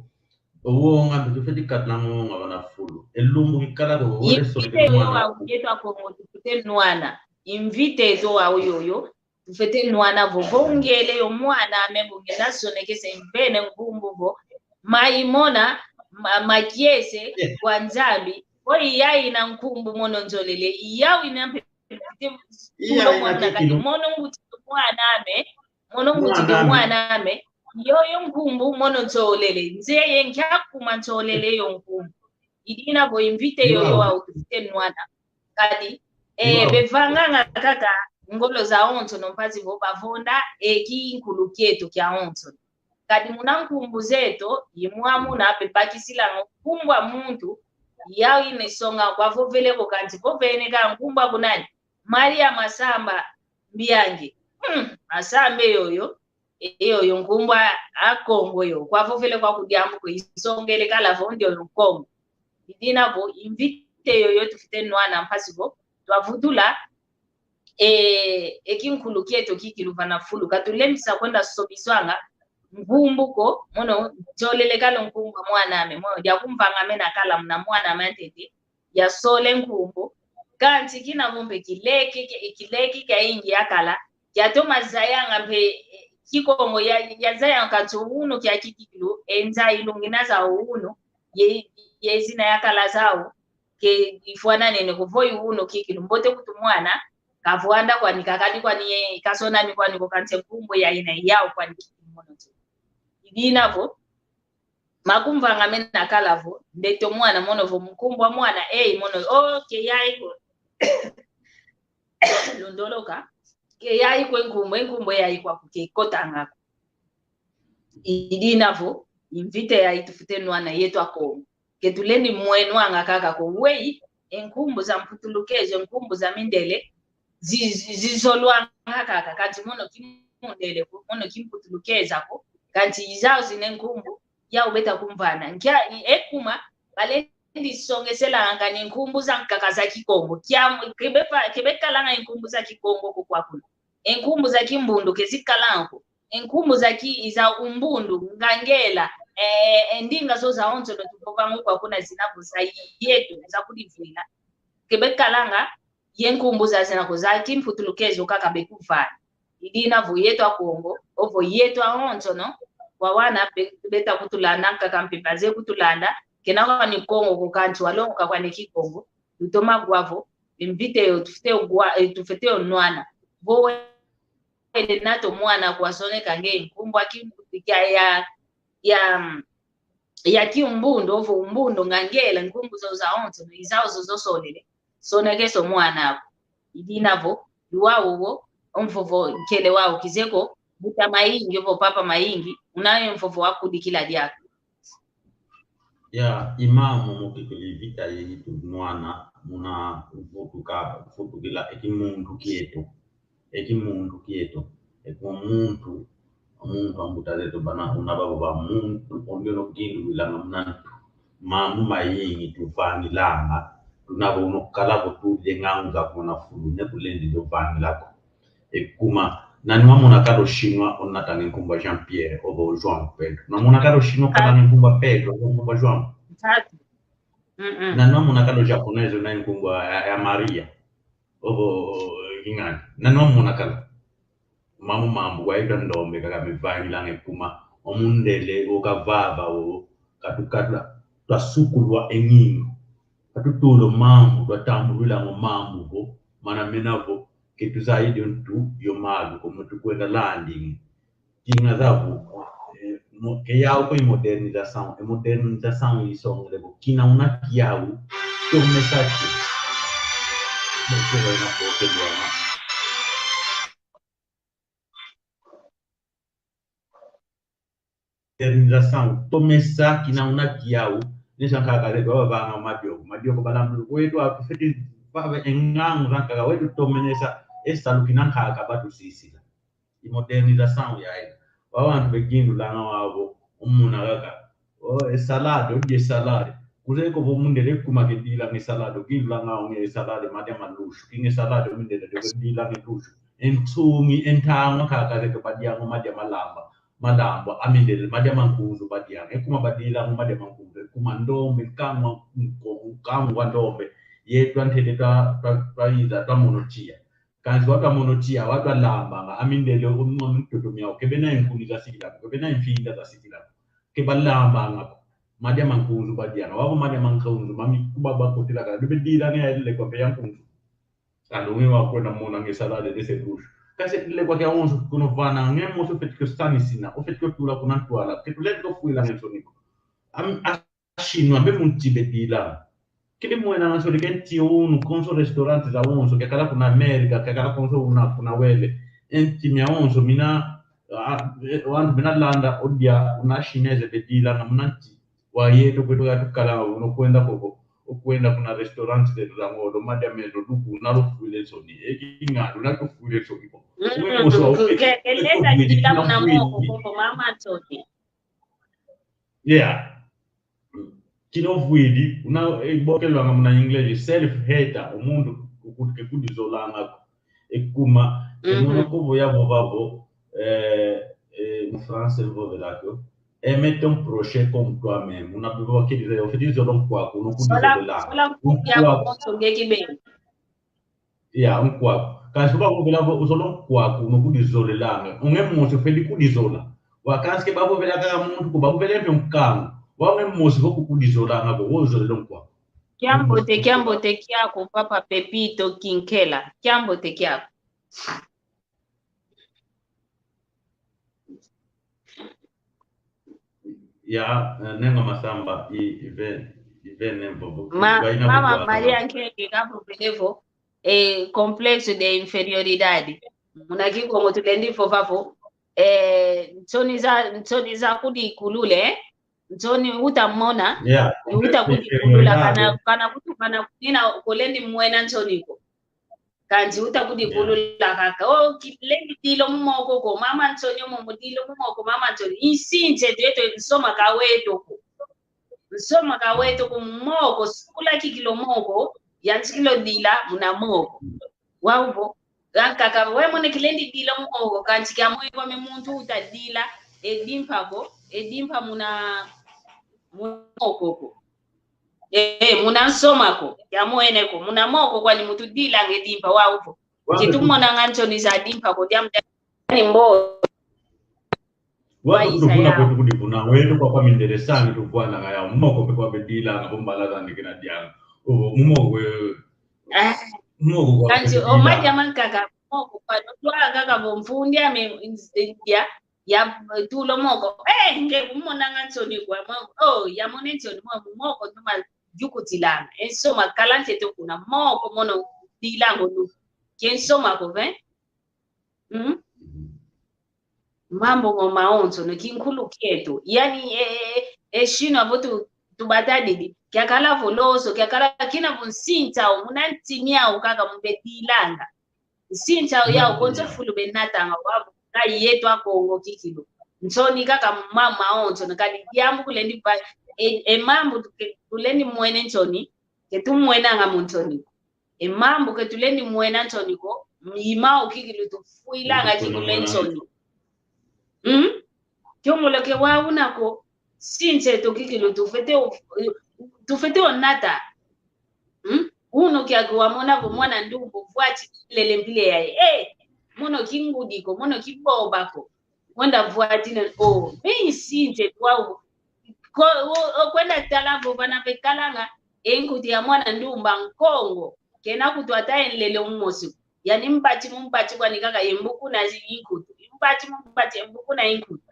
Owonga mpe tufeti katulanga owonga vana fulu. E lumbu kikala ko vo. Ye pite yo wa ujetu Akongo tufete nwana. Invite zo wa uyoyo. Tufete nwana vo. Vo ungele yo mwana ame vo ngenda sonekesa imvene nkumbu vo. Maimona, ma, makiese, eh, kwa Nzambi. Vo iyayi ina nkumbu mono nzolele. Iyayi ina mpe Iya, tulo ina mwana kati kikilu. Mono ngutidi mwana ame, mono ngutidi mwana ame, yoyo nkumbu mono nsolele, nzeye nkia kuma nsolele yo nkumbu. Idina vo invite yoyo wa utufite nwana. Kadi, eh, bevanganga kaka ngolo zawonsono mpasi vo bavonda, e kinkulu kieto kiawonsono. Kadi muna nkumbu zeto, i mwamuna bebakisilanga nkumbu a muntu, yau ina isonga kwavovele ko kansi vovene ka nkumbu aku nani? Maria Masamba Mbiange. Hmm, Masamba yoyo, e, yoyo nkumbu a, a Kongo yo. Kwavovele kwaku diambu ko isongele kala vo ndioyo Kongo. Idina vo, invite yoyo tufite nwana mpasi vo, twavutula, e, e kinkulu kieto kikilu vana fulu. Katulembisa kwenda sobiswanga nkumbu ko, mono nsolele kala nkumbu a mwana ame, mono dia kumvanga ame nakala muna mwana ame antete, yasole nkumbu. Kansi kina vo mpe kileke, ki-, kileke kia ingi yakala, kiatoma zayanga mpe, e, Kikongo ya, yazayanga kansi unu kia kikilu, e nza ilungina za unu, ye, ye zina yakala zau, ke ifwananene ko vo i unu kikilu mbote kutu mwana, kavwanda kwani, kakadi kwani ye, kasonami kwani ko kansi nkumbu ya ina yau kwani kikilu mono nzo. Idina vo, makumvanga ame nakala vo, ndeto mwana mono vo nkumbu a mwana, ei, mono, o, ke yai ko. Lundoloka, ke yai ko e nkumbu, e nkumbu yai kwaku ke ikotanga ko. Idina vo, invite yai tufite nwana yeto Akongo. Ke tulendi mwenwanga kaka ko weyi, e nkumbu za mputulukezo, e nkumbu za mindele, zi-, zi-, zizolwanga kaka, kansi mono kimundele ko, mono kimputulukeza ko, kansi izau zina e nkumbu, yau beta kumvana. Nkia, i-, e kuma, balendi songeselanga ni nkumbu zankaka za Kikongo. Kia, ke bepa-, ke bekalanga e nkumbu za Kikongo ko kwakuna. E nkumbu za kimbundu ke zikalanga ko. e nkumbu za ki-, za umbundu, ngangela, eh, e ndinga zo zawonsono tuvovanga kwa kuna zina vo za yeto, za kudivwila. Kebe kalanga, ye nkumbu za zina ko za kimputulukezo kaka bekuvana. I dina vo yeto Akongo, ovo yeto awonsono, wawana be-, beta kutulanda, nkaka mpimpa ze kutulanda, kena kwani Kongo ko kansi walongoka kwani Kikongo, tutoma gwa vo, e mvita yo tufwete gwa, eh, tufwete yo nwana. Vo wele nato mwana kwa soneka nge nkumbu a ki-, ya, ya, ya, ya kiumbundu, ovo umbundu, ngangela, nkumbu zo zawonsono, i zau zo zosolele. Sonekesa o mwana aku. I dina vo, i wau wo, o mvovo nkele wau kizeko, mbuta Mayingi, ovo papa Mayingi, una e mvovo wakudikila diaka. Ya, i mamo mokekele vita yeyi tunwana, muna vutuka, vutukila, e kimuntu kieto. E kimuntu kieto. E kwa muntu, muntu ambuta zeto bana, una babo ba muntu, ondiono kindu wilanga muna ntu. Mambu mayingi tuvangilanga, tuna vo uno kala vo tulile ngangu za kuna fulu, ne kulendi zo vangila ko. E kuma, nani wamona kala o Chinois onatanga e nkumbu a Jean-Pierre, ovo João Pedro? Namona kala o Chinois kananga e nkumbu a Pedro, ovo nkumbu a João? Ntatu. Mm-mm. Nani wamona kala o Japonês ona e nkumbu a, a, a Maria? Ovo, ingani. Nani wamona kala? Mambu, mambu, waitwa ndombe kaka mivangilanga e kuma. O mundele, o kavava, o katu-, katu-, twasukulwa e ngindu. Katutula o mambu, twatambulwilanga o mambu vo, mana mena vo, ke tuzayidi o ntu yo malu, komo tukwenda landingi. Kinga zavo, eh, mo-, ke yau ko i modernização, e modernização isongele vo, kina una kiau, tomesa ki. Mo kela na bote bwana. Modernização, tomesa kina una kiau, nesa nkaka zeto bavanga madioko, madioko balambulu kweto, atufwete vava e ngangu za nkaka, wetu tomenesa, e salu kina nkaka batusisila. I modernização yayi. Wawantu bekindulanga wavo, umuna kaka. O, e salade, o, e salade. Kuzeye ko vo mundele kuma kedilanga e salade, okindulanga onge e salade, madia ma luxo. Kinge salade, mundele, de kedilanga e luxo. E nsungi, e ntangwa kaka zeto badianga madia malamba. Malamba, amindele, madia ma nkunzu badianga. E kuma badilanga madia ma nkunzu. E kuma ndombe, nkangu, nko-, nkangu wa ndombe. Yetu antete twa, twa, twa iza, twa mono tia. Kansi watu amono tia, watu alambanga, amindele, o mwa mitoto miau, kebena e nkuni za sikila, kebena e mfinda za sikila, kebalambanga ko. Madia ma nkunzu badianga, wavo madia ma nkunzu, mami kuba bakotila kala, bebe dila nge ya lekwa mpe ya nkunzu. Ando nge wakwenda mona nge salade de se douche. Kansi lekwa kia onso kuno vana, nge mosi ofeti kio sanisina, ofeti kio tula kuna ntwala, ketuleti ko fwila nge nsoni ko. Am-, a- Chinois be mu nti bedila. Kidi mwena na nsoni ke nti unu, konso restaurant zawonso, kiakala kuna América, kiakala konso una kuna wele. E nti miawonso mina, ah, eh, wantu mina landa odia una Chinese bedila na muna nti. Wa yeto kweto ya tukala uno kwenda koko, okwenda kuna restaurant zeto za ngodo, madia meto duku, na lufwile nsoni. Eki ng'andu, na lufwile nsoni ko. Mm, uwe moso, ke-, ke-, keleza kila muna moko, koko, mama nsoni. Yeah. Kina ovwidi, una, eh, bokelwanga muna English, self-hater, o muntu uku-, ke kudizolanga ko. E kuma, e mono ko vo yavova vo, eh, eh, mu français vovela kio, aime ton prochain comme toi-même. Una bibo kidi zolanga, ofeti zola nkwaku, una kudizolanga. Zola, zola nkwaku, nkwaku. Konso nge kibeni. Ya, nkwaku. Kansi bavovela vo, uzola nkwaku, una kudizolelanga. Onge mosi ofeti kudizola. Wa kansi ke bavovela kaka muntu ko, bavovela mpe nkangu. Wa onge mosi vo kukudizolanga ko, wo uzolela nkwaku. Kiambote, kiambote kiaku, Papa Pepito Kinkela. Kiambote kiaku. Ya, eh, nenga masamba, i, i ve, i ve nemvo vo. Ma-, Mama Maria Nkenge kavovele vo, eh, complexo de inferioridade. Muna Kikongo tulendi vova vo, eh, nsoni za, nsoni za kudikulule, eh? Nsoni utamona, yeah, utakudikulula, inferioridade. Kana, kana kutu, kana kunina, kolendi mwena nsoni ko. Kansi utakudikulula kaka. O, kilendi dila o mu moko ko, mama nsoni, o mu mudila o mu moko, mama nsoni. Insi nsetu yeto, nsoma ka weto ko. Nsoma ka weto ko, mu moko, sukula kikila o moko, yantikila o dila muna moko. Wau vo, Ankaka, we mone kilendi dila moko, kansi kiamwene kwame muntu utadila, e dimpa ko, e dimpa muna, muna moko ko. Eh, muna nsoma ko, kiamwene ko, muna moko kwani muntu dilanga e dimpa wau ko. Kitumonanga nsoni za dimpa ko, diambu dia ni mbo. Watu kutuvuna kwetu kudivuna, wetu kwa kwa mindele sani tuvwana nga ya moko pe kwa bedila, nga bombala za nikina diana. O, mumoko, eh, moko kwa kansi, o, madia mankaka, moko kwa, notwa kaka bo mfundi ame, ya, ya, tulo moko. Eh, nge kumonanga nsoni kwa, moko. Oh, ya mone nsoni mwa, moko, numa, jukutilanga. Ensoma, kalante to kuna, moko, mono, dilango, nu. Ke nsoma ko, ve? Mm? Mambu ngo mawonso no kinkulu kieto. Yani, e, e, e, e shino avo tu, tubatadidi. Kiakala vo loso, kiakala kina vo nsinta o, muna ntimi au kaka mubedilanga. Nsinta o yau konso fulu benatanga wavo. Ka yeto a Kongo kikilu. Nsoni kaka ma, mawonso no kadi diambu kulendi pa, e, e mambu tuke, kulendi mwene nsoni. Ke tumwenanga mu nsoni. E mambu ke tulendi mwena nsoni ko, mima o kikilu tufwilanga kikilu e nsoni. Mm? Kiongoloke wa una ko, sinse to kikilu tufwete o, tufwete o nata. Mm? Uno kiaki wamona vo mwana ndumbu vwati lele mpile yaye. Eh, mono kingudi ko, mono kiboba ko. Kwenda vwatine, o, mi sinse twau. Ko, o, o, kwenda tala vo vana vekalanga, e nkutu ya mwana ndumba Nkongo. Kena kutu ata e nlele umosi. Yani mbati mu mbati kwani kaka ye mbuku na zi-, inkutu. Mbati mu mbati ye mbuku na inkutu.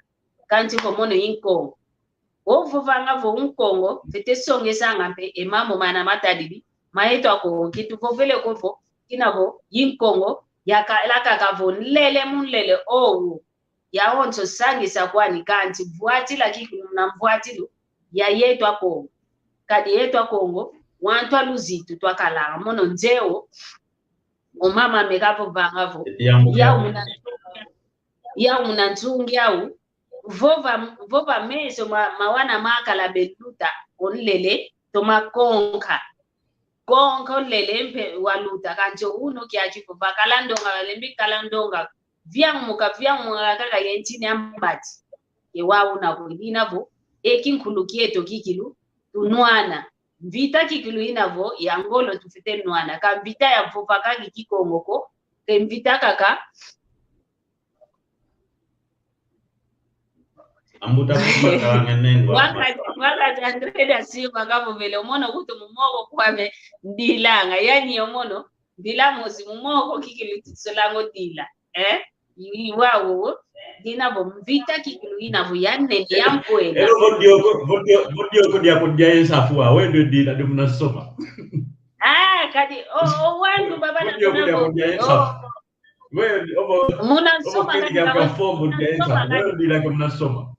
Kansi vo mono i Nkongo. Ovovanga vo u Nkongo, fwete songesanga mpe, e mambu mana matadidi, ma yeto a Kongo, ke tuvovele ko vo, kina vo, i Nkongo, yakala kaka vo nlele mu nlele, owo. Yawonso sangisa kwani kansi vwatila kikilu na mvwatilu ya yeto a Kongo. Kadi yeto a Kongo, wantu a luzitu twakalanga, mono nzeo, o mama meka vovanga vo. Yau muna, yau muna nsungi au, vova, vova meso ma, mawana makala beluta, o nlele, toma konka. Konka o nlele mpe waluta, kansi o uno kiaki vo vakala ndonga, valembi kala ndonga, viamuka, viamuka kaka ye ntini a mbati. Ke wa una ko, idina vo, e kinkulu kieto kikilu, tunwana. Mvita kikilu ina vo, ya ngolo tufwete nwana. Ka mvita ya vova kaka Kikongo ko, ke mvita kaka. Ambuta kupa kalanga nengo. Waka, waka André da Silva kavovele, o mono kutu mu moko kwame ndilanga. Yani o mono, ndila mosi mu moko kikilu tusolango dila. Eh? I, i wau, dina vo mvita kikilu ina vo ya nene ya mpwela. Elo vo dioko, vo dio-, vo dioko diako dia e nsafu wa, wendo dila de muna soma. Ah, kadi, o, o wantu baba na kuna vo. Vo dioko diako dia e nsafu. Wendo, omo, muna soma kadi dia kwa fombo dia e nsafu. Wendo dila ke muna soma.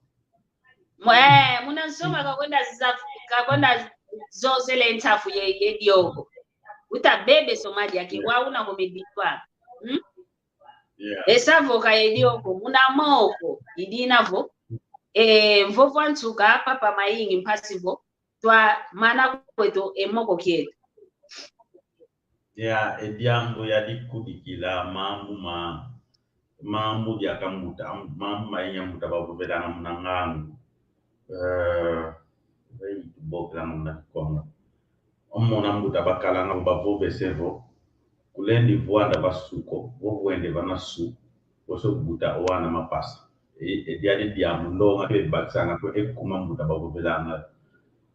Mwe, muna nsoma kakwenda zafu, kakwenda zozele nsafu ye, ye dioko. Uta bebe soma diake, wa una komeditwa. Hmm? Yeah. Esa vo ka ye dioko, muna moko, idina vo. E, mvovo a nsuka, papa mayingi, mpasi vo. Twa mana kweto, e moko kieto. Ya, e diambu ya dikudikila mambu ma, mambu diaka mbuta, mambu ma inya mbuta bavovelanga muna ngangu. Eh, vei tubokelanga muna Kikongo. Omona mbuta bakalanga bavovese vo, kulendi vwanda va su ko, vo vwende vana su, woso buta o wana mapasa. E, e diadi diambu ndonga kele bakisanga kwe e kuma mbuta bavovelanga.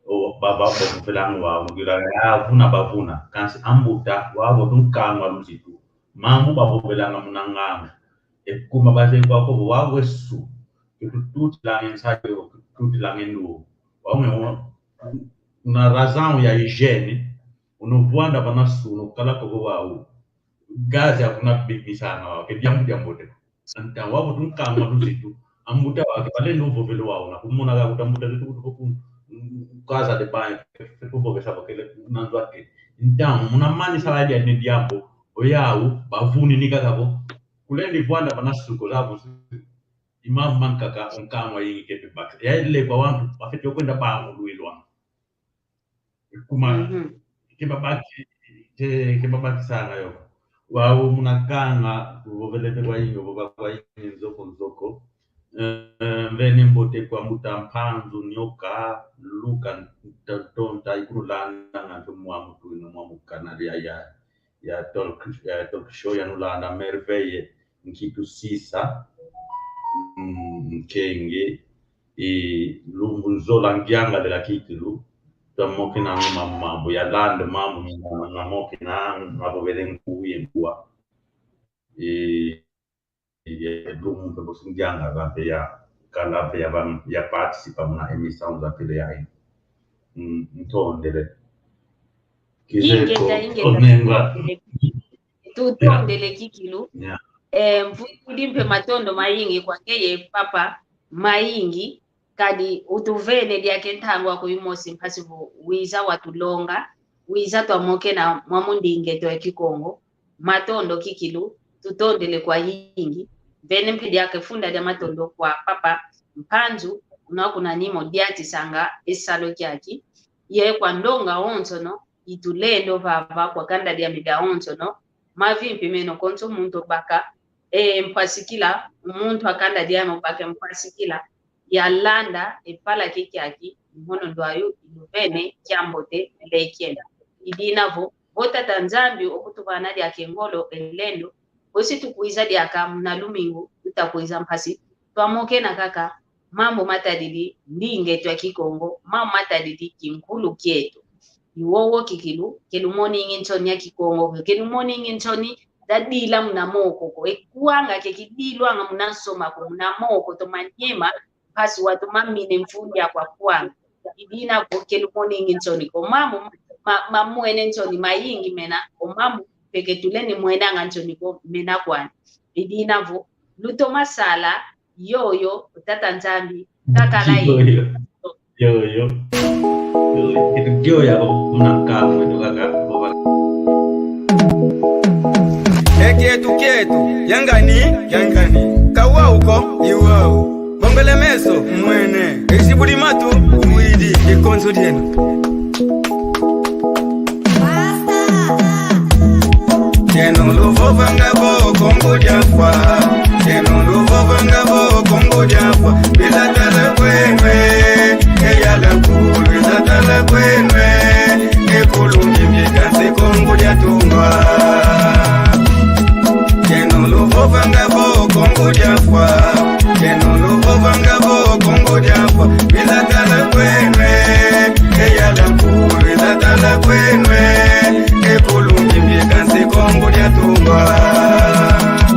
O, bava, bavovelanga wau, mugila, ya, vuna bavuna. Kansi ambuta, wau, tunkangwa luzitu. Mambu bavovelanga muna ngangu. E kuma baze kwa ko, wau, e su. Ke tututilanga nsayo, ke tututilanga ndu. Wau, me, na razão ya higiene, uno vwanda vana su, uno kala ko wau. Gás ya kuna bibisanga wau, ke diambu diambote. Anta wau tunkangwa luzitu, ambuta wake, bale no vovele wau, na kumona ka kuta mbuta zitu kutu ku, mm, casa de banho, ke, ke tuvovesa bakele, na nzwake. Então, muna mani sala dia ne diambu, oyau, bavuni ni kaka vo, kulendi vwanda vana su ko zavu, i mambu mankaka, o nkangwa ingi kepe baka. Ya ile kwa wantu, bafwete kwenda bangu luilwa. Kuma, mhm, ke babaki, ke, ke babakisanga yo. Wau muna kanga, vovele pe kwa ingi, vova kwa ingi nzoko nzoko. Eh, mvene mbote kwa mbuta Mpanzu, Nyoka, Luka, Nta-, Ntonta, ikululanda nga ntu mwa mutu ino mwa mukana ya, ya, ya talk, ya talk show ya nulanda Merveille Nkitu Sisa. Mm, Nkenge. E, lumbu nzola ngiangalela kikilu. Twamokena mambu, mambu ya landa mambu, mamokena mambu bele nkuye nkwa. E, e, lumbu mpe bosi ngianga bampe ya, kala mpe ya bam-, ya participa muna émission za télé ya. Mm, ntondele. Kize ko, ingeta, ingeta, onenga. Tutondele kikilu. Yeah. Eh, mvutudi mpe matondo mayingi kwa ngeye papa, mayingi, kadi utuvene diaka ntangu aku imosi mpasi vo wiza watulonga, wiza twamokena mwamu ndingeto ya Kikongo, matondo kikilu, tutondele kwayingi, mvene mpe diaka funda dia matondo kwa papa Mpanzu, una kuna nimo diatisanga e salu kiaki, ye kwa ndonga onsono, i tulendo vava kwa kanda diame diawonsono, mavimpi meno konso muntu obaka, e, mpasikila, muntu a kanda diame obaka mpasikila, ya landa e pala kikiaki, mhono ndwayu, i luvene kiambote, lekiela. I dina vo, vo Tata Nzambi okutuvana diaka ngolo, e lendo, bosi tukwiza diaka muna lumingu, tutakwiza mpasi, twamokena kaka, mambu matadidi ndingeto ya Kikongo, mambu matadidi kinkulu kieto. I wowo kikilu, ke lumoningi nsoni ya Kikongo, ke lumoningi nsoni za dila muna moko ko. E kwanga ke kidilwanga muna nsoma ko, muna moko to manyema, mpasi watu mamine mfundi akwa kwanga. I dina vo ke lumoningi nsoni ko. Mambu ma-, mamwene nsoni mayingi mena, o mambu mpe ke tuleni mwenanga nsoni ko mena kwani. I dina vo lutoma sala, yoyo, Tata Nzambi, kakala ye. Yoyo. Yoyo. Yoyo, kitu yoyo ya kuna kamwe, tukaka, baba. E kietu, kietu, yangani, yangani. Kawau ko, iwau. Bongele meso, mwene. Esi budi matu, uwidi, ikonso dieno. Kieno luvovanga vo Kongo dia fwa. Kieno luvovanga vo Kongo dia fwa. Biza tala kwenwe. Eyala nkulu biza tala kwenwe. Ekulu ngimbi kansi Kongo dia tungwa. Kieno luvovanga vo Kongo dia fwa. Kieno luvovanga vo Kongo dia fwa. Biza tala kwenwe. Eyala nkulu biza tala kwenwe. Ekulu ngimbi kansi Kongo dia tungwa.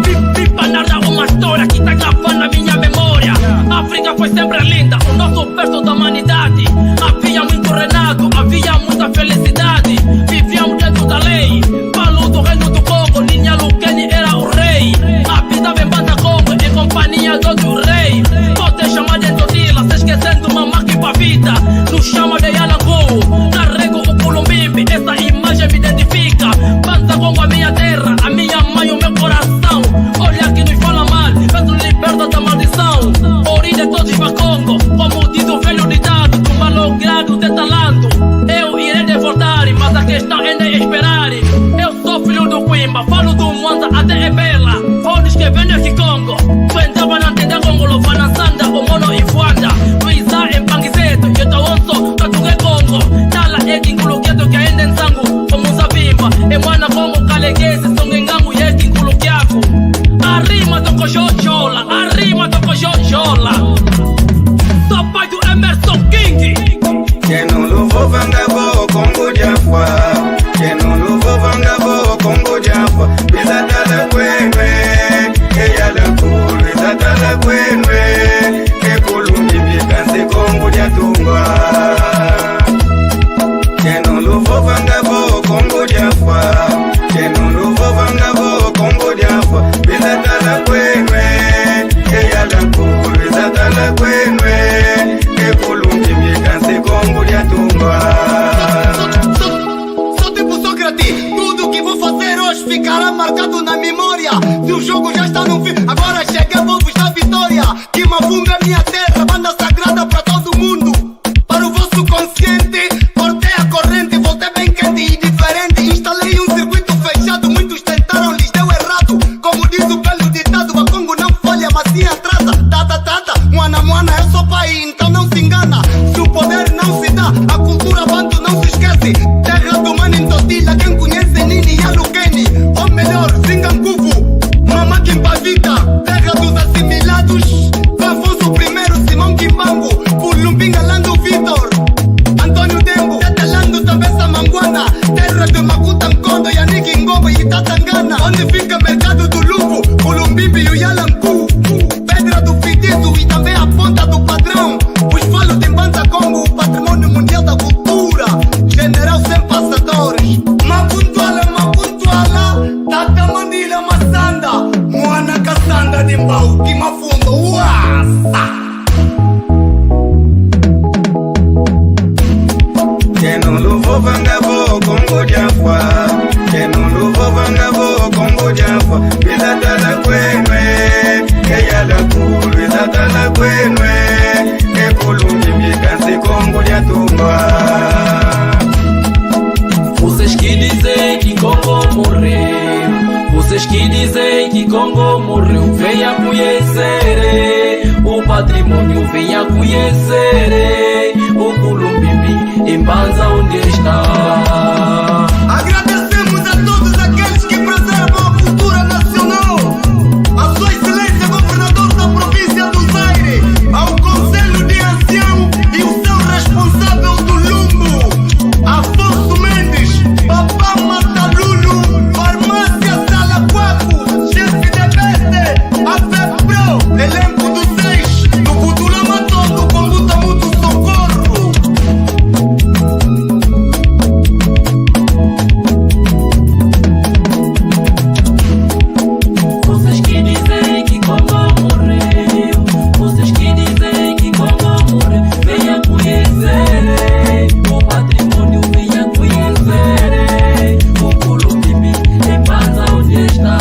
Pi-, pipa nada uma história que tá gravando na minha memória. África foi sempre linda, o nosso berço da humanidade. Havia muito renato, havia muita felicidade. Vivíamos dentro da lei. Paulo do Reino do Congo, Ninha Lukeni era o rei. Habitava em Banda Congo, em companhia do outro rei. Pode chamar de Totila, se esquecendo Mamaki pra vida. Nos chama de Yalangu, carrego o Culumbimbi, essa imagem me identifica. Banda Congo, a minha terra, a minha mãe, o meu coração. Olha que nos fala mal, mas nos liberta da maldição. Origem de todos os Bakongo, como diz o velho ditado, do malogrado de talanto. Eu irei de voltar, mas a questão ainda é esperar. Eu sou filho do Quimba, falo do Mwanza até Ebela. Fones que vende Kikongo. Kwenda banantenda Kongo, lo fana sanda, o mono ifwanda. Luiza empangi zetu, yeto onso, katuke Kongo. Tala eki nkulu keto kia ende nsangu, omuza bimba. E mwana Kongo kalegezi, songe ngangu yeki nkulu kiaku. Arima toko jojola, arima toko jojola. Mana, eu sou pai, então não se engana. Se o poder não se dá, a cultura bantu não se esquece. Terra do Mano Ntotila, quem conhece Nini e Alukeni. Ou melhor, Zingankuvu, Mama Kimpavita. Terra dos assimilados, Afonso primeiro, Simão Kimbangu, Kulumbinga Lando Vitor, António Dembo, Tete Lando, Tambesa Manguana. Terra de Makuta Nkondo, Yaniki Ngobo e Tata Ngana. Onde fica mercado do Luvo, Kulumbimbi e Yalanku. Pedra do Fitiço e também a Ponta do Padrão. Os falos de Mbanza Kongo, património mundial da cultura. General sem passadores. Makuntuala, Makuntuala, Tata Mandila Masanda. Mwana Kasanda de Mbau, Kimafunda, Uasa. Keno luvovanga vo Kongo dia Mfwa. Keno luvovanga vo Kongo dia Mfwa. Lwiza tala kwenu e. Ke yala kulu lwiza tala kwenu e. Ke Kulumbimbi kansi Kongo dia Tungwa. Vocês que dizem que Kongo morreu, vocês que dizem que Kongo morreu, venha conhecer o património, venha conhecer o Kulumbimbi em Mbanza onde está. Agradecemos a todos aqueles que preservam a cultura nacional, a Sua Excelência Governador da Província do Zaire, ao Conselho de Ancião e o seu responsável do Lumbo, Afonso Mendes, Papá Matalulu, Farmácia Salaquaco, chefe de beste, a FEPRO, elenco do seis, do Butula Matondo, Combuta Mutu Socorro. Vocês que dizem que Kongo morreu, vocês que dizem que Kongo morreu, venha conhecer o património, venha conhecer o Kulumbimbi em Mbanza onde está.